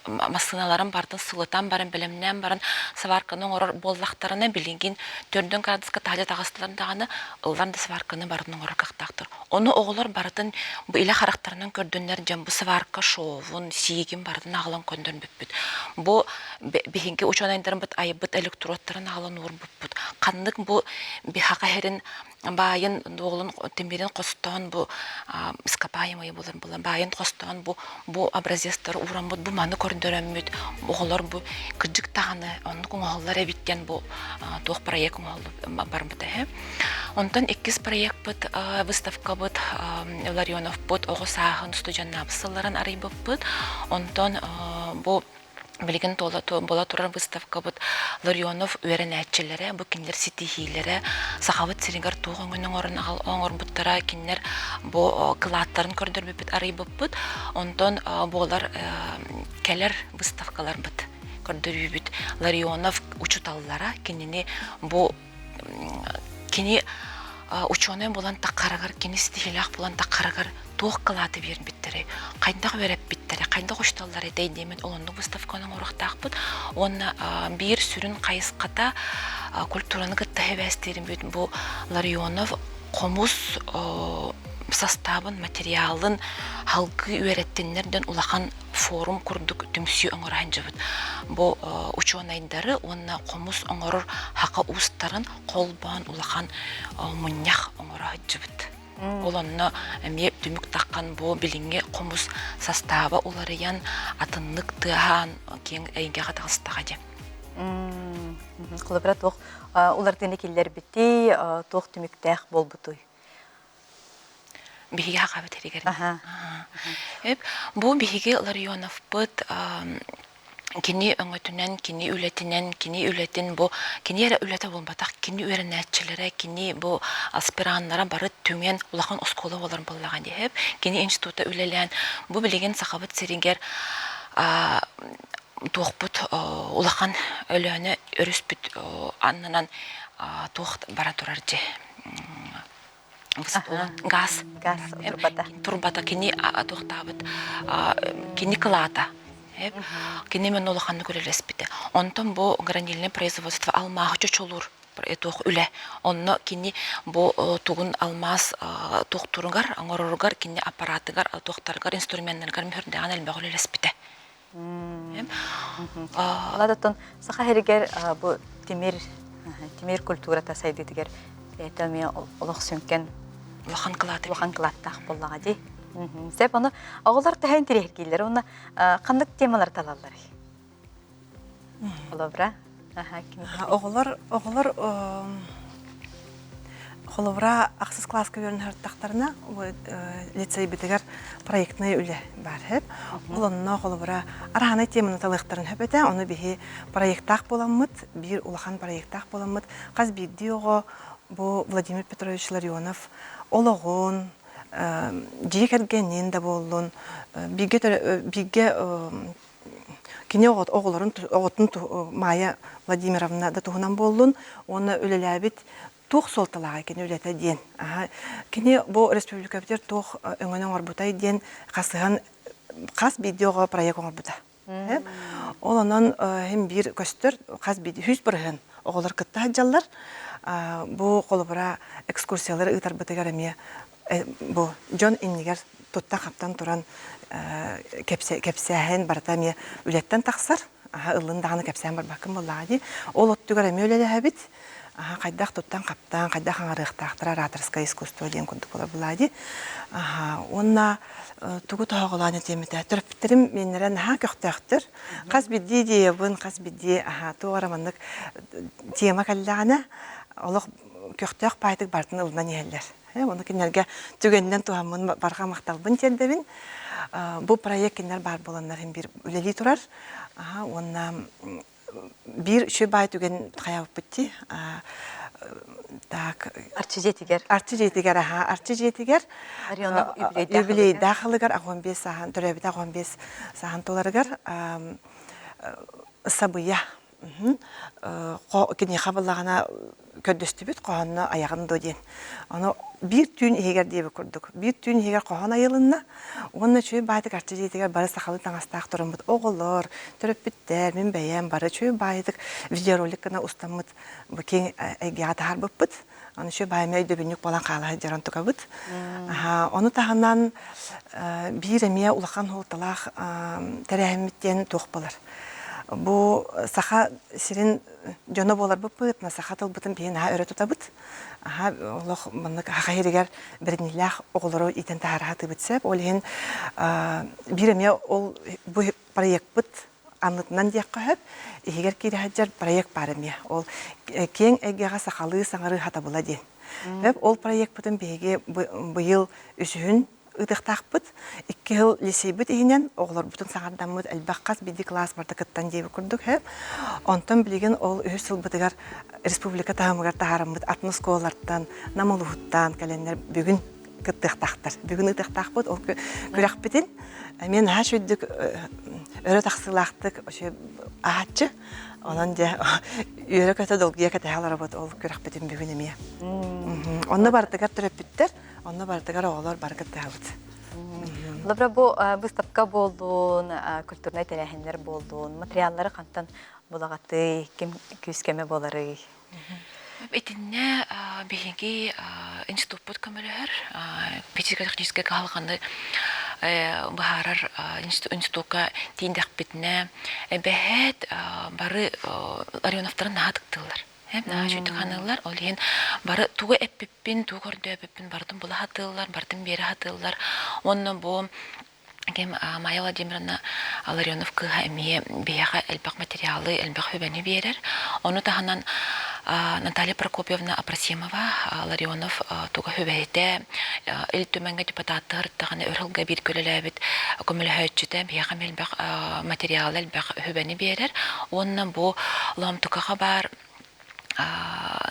массыыналарын барытын сылытан баран, бэлэмнээн баран сварканы оҥорор буоллахтарына билигин 4 градуска таһырдьа таҕыстылар даҕаны ыллар да сварканы барытын оҥорор кыахтаахтар. Ону оҕолор барытын бу илэ харахтарынан көрдүннэр дьон бу сварка шовун, сиигин барытын аҕалан көннөрбүппүт. Бу биһиги учуонайдарбыт айбыт электродтарын аҕалан уурбуппут. Ханнык бу биһаҕа иһэрин баайын дуолун тимирин хостоон бу ископаемые булар була баайын хостоон бу бу образецтары уураммыт бу маны көрдөрөммүт оҕолор бу кырдьык даҕаны оннук оҥоһуллар эбит диэн бу туох проект оҥоһуллубут барбыта үһү Онтон иккис проекпыт выставкабыт Ларионовпут оҕо сааһын студеннаабыт сылларын арыйбыппыт. Онтон бу билигин буола турар выставкабыт Ларионов үөрэнээччилэрэ, бу кинилэр ситиһиилэрэ, Сахабыт сиригэр туох өҥөнү оҥорон оҥорбуттара, кинилэр бу кылааттарын көрдөрбүппүт, арыйбыппыт. Онтон буолар кэлэр выставкаларбыт көрдөрүүбүт Ларионов учуталлара кинини бу кини учуонай буолан таххарыгар, кини ситиһиилээх буолан таххарыгар туох кылааты биэрбиттэрэй, хайдах үөрэппиттэрэ, хайдах учууталлар этэй диэммит ол оннук выставканы оҥоруохтаахпыт. Уонна биир сүрүн хайысхата культураны кытта сибээстиирбит бу Ларионов хомус састаабын, материалын халгыы үөрэттиннэр диэн улахан форум курдук түмсүү оҥоро сылдьыбыт. Бу учуонайдары уонна хомус оҥорор хака уустарын холбоон улахан мунньах оҥоро сылдьыбыт. Ол онно эмиэ түмүк таххан бу билиҥҥи хомус састааба уларыйан, атыннык тыаһаан киэҥ эйгэҕэ таҕыстаҕа дии. Холобура туох уларытыыны киллэрбитий, туох түмүктээх буолбутуй? Биһиги хахабыт эригэр. Бу биһиги Ларионовпыт кини өҥөтүнэн, кини үлэтинэн, кини үлэтин бу кини эрэ үлэтэ буолбатах, кини үөрэнээччилэрэ, кини бу аспираннара бары түмэн улахан оскуола буолар буоллаҕа диэһэп. Кини института үлэлээн бу билигин Сахабыт сиригэр туохпут улахан Өлөөнө өрүспүт аннынан туох бара турар дьэ. Газ. Газ турбата. Турбата кини туохтаабыт кини кылаата. Кини мен улаханнык үлэлэспитэ. Онтон бу гранильное производство алмааһы чочулуур туох үлэ. Онно кини бу тугун алмаас туохтуругар, оҥороругар, кини аппаратыгар, туохтарыгар, инструменнарыгар мүһүрдэҕин элбэх үлэлэспитэ. Оттон Саха сиригэр бу тимир тимир культурата сайдыытыгар бэйэтэ эмиэ олох сүҥкэн улахан кылааты улахан кылааттаах буоллаҕа дии. Сөп, ону оҕолор төһө интэриэһиргииллэр уонна ханнык темалары талалларый? Холобура, Оҕолор оҕолор холобура ахсыс кылааска үөрэнэ сырыттахтарына лицейбитигэр проектнай үлэ баар сөп. Ол онно холобура араанай теманы талыахтарын сөп этэ. Ону биһи проектаах буоламмыт, биир улахан проектаах буоламмыт хас биирдии оҕо бу Владимир Петрович Ларионов олоҕун, дьиэ кэргэнин да буоллун, бииргэ бииргэ Кини оҕолорун оҕотун Майя Владимировна да туһунан буоллун уонна үлэлээбит туох суолталааҕый кини үлэтэ диэн. Кини бу республикабытыгар туох өҥөнү оҥорбутай диэн хасыһан хас биирдии оҕо проект оҥорбута. Ол онон иһин биир көстөр хас биирдии 100% оҕолор кытта сылдьаллар. Бу холобура экскурсиялары ыытарбытыгар эмиэ бу дьон иннигэр туттан-хаптан туран кэпсээһин барыта эмиэ үлэттэн тахсар. Ыллын даҕаны кэпсээн барбаккын буоллаҕа дии. Ол оттугар эмиэ үлэлэһэбит. Хайдах туттан-хаптан, хайдах аҥарыахтаахтара ораторское искусство диэн курдук буолар буоллаҕа дии. Уонна тугу тоһоҕолоон этиэм этэ. Төрөппүттэрим миэннэрэ наһаа көхтөөхтөр. Хас биирдии идеябын, хас биирдии туох эрэ маннык тема кэллэҕинэ олох көхтөөх баайтык барытын ылынан иһэллэр. Ону кинилэргэ түгэнинэн туһаммын барҕа махталбын тиэрдэбин. Бу проект кинилэр баар буоланнар иһин биир үлэлии турар. Уонна биир үчүгэй баай түгэн хайаабыппыт дии. Так Арчы дьиэтигэр. Арчы дьиэтигэр, аха, Арчы дьиэтигэр юбилейдаах ылыгар 15 сааһын, төрөөбүтэ 15 сааһын туоларыгар сабыйа Киниэхэ буоллаҕына көрдөстүбүт хоһоонно айаҕын дуо диэн. Ону биир түүн иһигэр диэбит курдук. Биир түүн иһигэр хоһоон айылынна уонна үчүгэй баайдык Арчы дьиэтигэр бары сахалыы таҥастаах тураммыт оҕолор, төрөппүттэр, мин бэйэм бары үчүгэй баайдык видеоролик гына устаммыт бу киэҥ эйгэҕэ таһаарбыппыт. Аны үчүгэй баайма өйдөбүнньүк буолан хаала сылдьар онтукабыт. Ону таһынан биир эмиэ улахан суолталаах тэрээһиммит диэн туох буолар. Бу саха сирин дьоно буоларбыт быһыытынан саха тылбытын биһи наһаа өрө тутабыт. Аха олох маннык саха сиригэр бэриниилээх оҕолору иитэн таһаара сатыыбыт сөп. Ол иһин биир эмиэ ол бу проекпыт аннытынан диэххэ сөп. Иһигэр киирэ сылдьар проект баар эмиэ. Ол киэҥ эйгэҕэ сахалыы саҥарыы сатабыла диэн. Ол проекпытын биһиги быйыл үсүһүн ыытыахтаахпыт. Икки сыл лиссиэйбит иһинэн оҕолорбутун саҥардаммыт элбэх хас биирдии кылаас барыта кыттан диэбит курдук сөп. Онтон билигин ол үһүс сылбытыгар республика таһымыгар таһаараммыт атын оскуолалартан, Нам улууһуттан кэлэннэр бүгүн кыттыахтаахтар. Бүгүн ыытыахтаахпыт ол күрэхпитин эмиэ наһаа үчүгдүк өрө тахсыылаахтык аһааччы. Онон дьэ үөрэ-көтө долгуйа кэтэһэ олоробут ол күрэхпитин бүгүн эмиэ. Онно барытыгар төрөппүттэр Онно барытыгар оҕолор бары кыттыһабыт. Холобура бу выставка буоллун, культурнай тэрээһиннэр буоллун, материаллары хантан булаҕатый, ким күүс-көмө буоларый? Итиннэ биһиги институппут көмөлөһөр, физико-техническэй кыһалҕаны быһаарар институкка тиийдэхпитинэ, эбэһээт бары Ларионовтарын наһаа ытыктыыллар. Наһаа үчүгдүк ханыыллар. Ол иһин бары тугу эппиппин, тугу көрдөөбүппүн барытын була сатыыллар, барытын биэрэ сатыыллар. Уонна бу ким Майя Владимировна Ларионов кыыһа эмиэ биһиэхэ элбэх материалы, элбэх сүбэни биэрэр. Ону таһынан Наталья Прокопьевна Апросимова Ларионов туга сүбэһитэ, Ил Түмэҥҥэ депутаттыыр даҕаны өр сылга бииргэ үлэлээбит көмөлөһөөччүтэ биһиэхэ элбэх материалы, элбэх сүбэни биэрэр. Уонна бу Лоомтукаҕа баар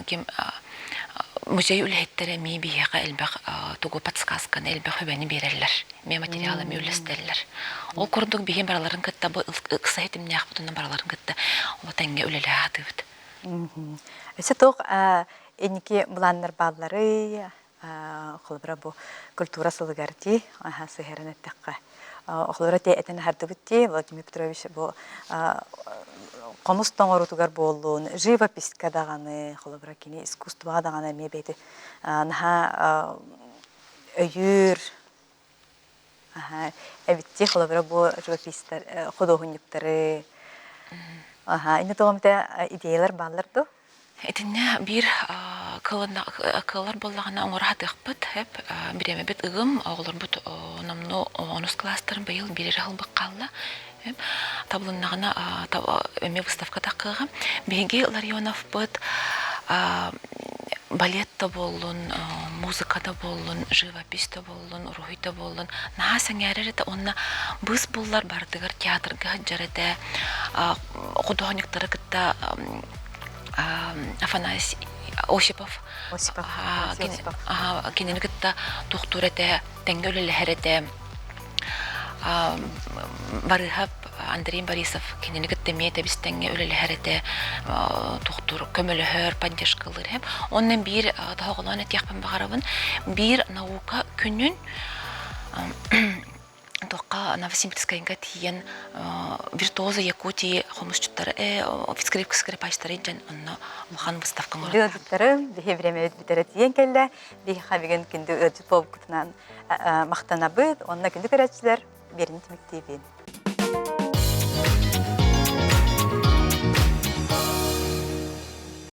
ким музей үлэһиттэрэ эмиэ биһиэхэ элбэх тугу подсказканы, элбэх сүбэни биэрэллэр. Эмиэ материал эмиэ үллэстэллэр. Ол курдук биһи барыларын кытта бу ыкса ситимнээхпит уонна барыларын кытта тэҥҥэ үлэлэһэ сатыыбыт. Өссө туох инники былааннар баалларый? Холобура бу культура сылыгар дии сыһыаран эттэххэ. Холобура те этэн аһардыбыт дии Владимир Петрович бу хомус тоҥорутугар буоллун, живописька даҕаны, холобура кини искусствоҕа даҕаны эмиэ бэйэтэ наһаа өйүүр эбитти холобура бу живопистар худуоһунньуктары инне тоҕом идеялар бааллар дуо Итиннэ биир кыаллар буоллаҕына оҥоро сатыахпыт эп бириэмэбит ыгым оҕолорбут номнуо онус кылаастарын быйыл биир эрэ ылбыт хаалла табылыннаҕына эмиэ выставка таххыаҕа биһиги Ларионовпыт балет да буоллун музыка да буоллун живопись да буоллун уруһуй да буоллун наһаа сэҥээрэр этэ уонна быыс буллар барытыгар театрга сылдьар этэ худуоһунньуктары кытта Афанасий Осипов Осипов кинини кытта туохтуур этэ тэҥҥэ үлэлэһэр этэ Барыһап Андрей Борисов кинини кытта эмиэ тэбис тэҥҥэ үлэлэһэр этэ туохтуур көмөлөһөр поддержкалыыр эһэм онно биир тоһоҕолоон этиэхпин баҕарабын биир наука күнүн туохха Новосибирскайга тиийэн виртуозы Якутии хомусчуттары скрипка скрипачтары дьэн онно улахан выставка Ыалдьыттары биһи бириэмэбит бүтэрэ тиийэн кэллэ. Биһи хабигын күндү ыалдьыт буолбуккутунан махтанабыт. Онно күндү көрөөччүлэр биэрин түмүктүүбүн.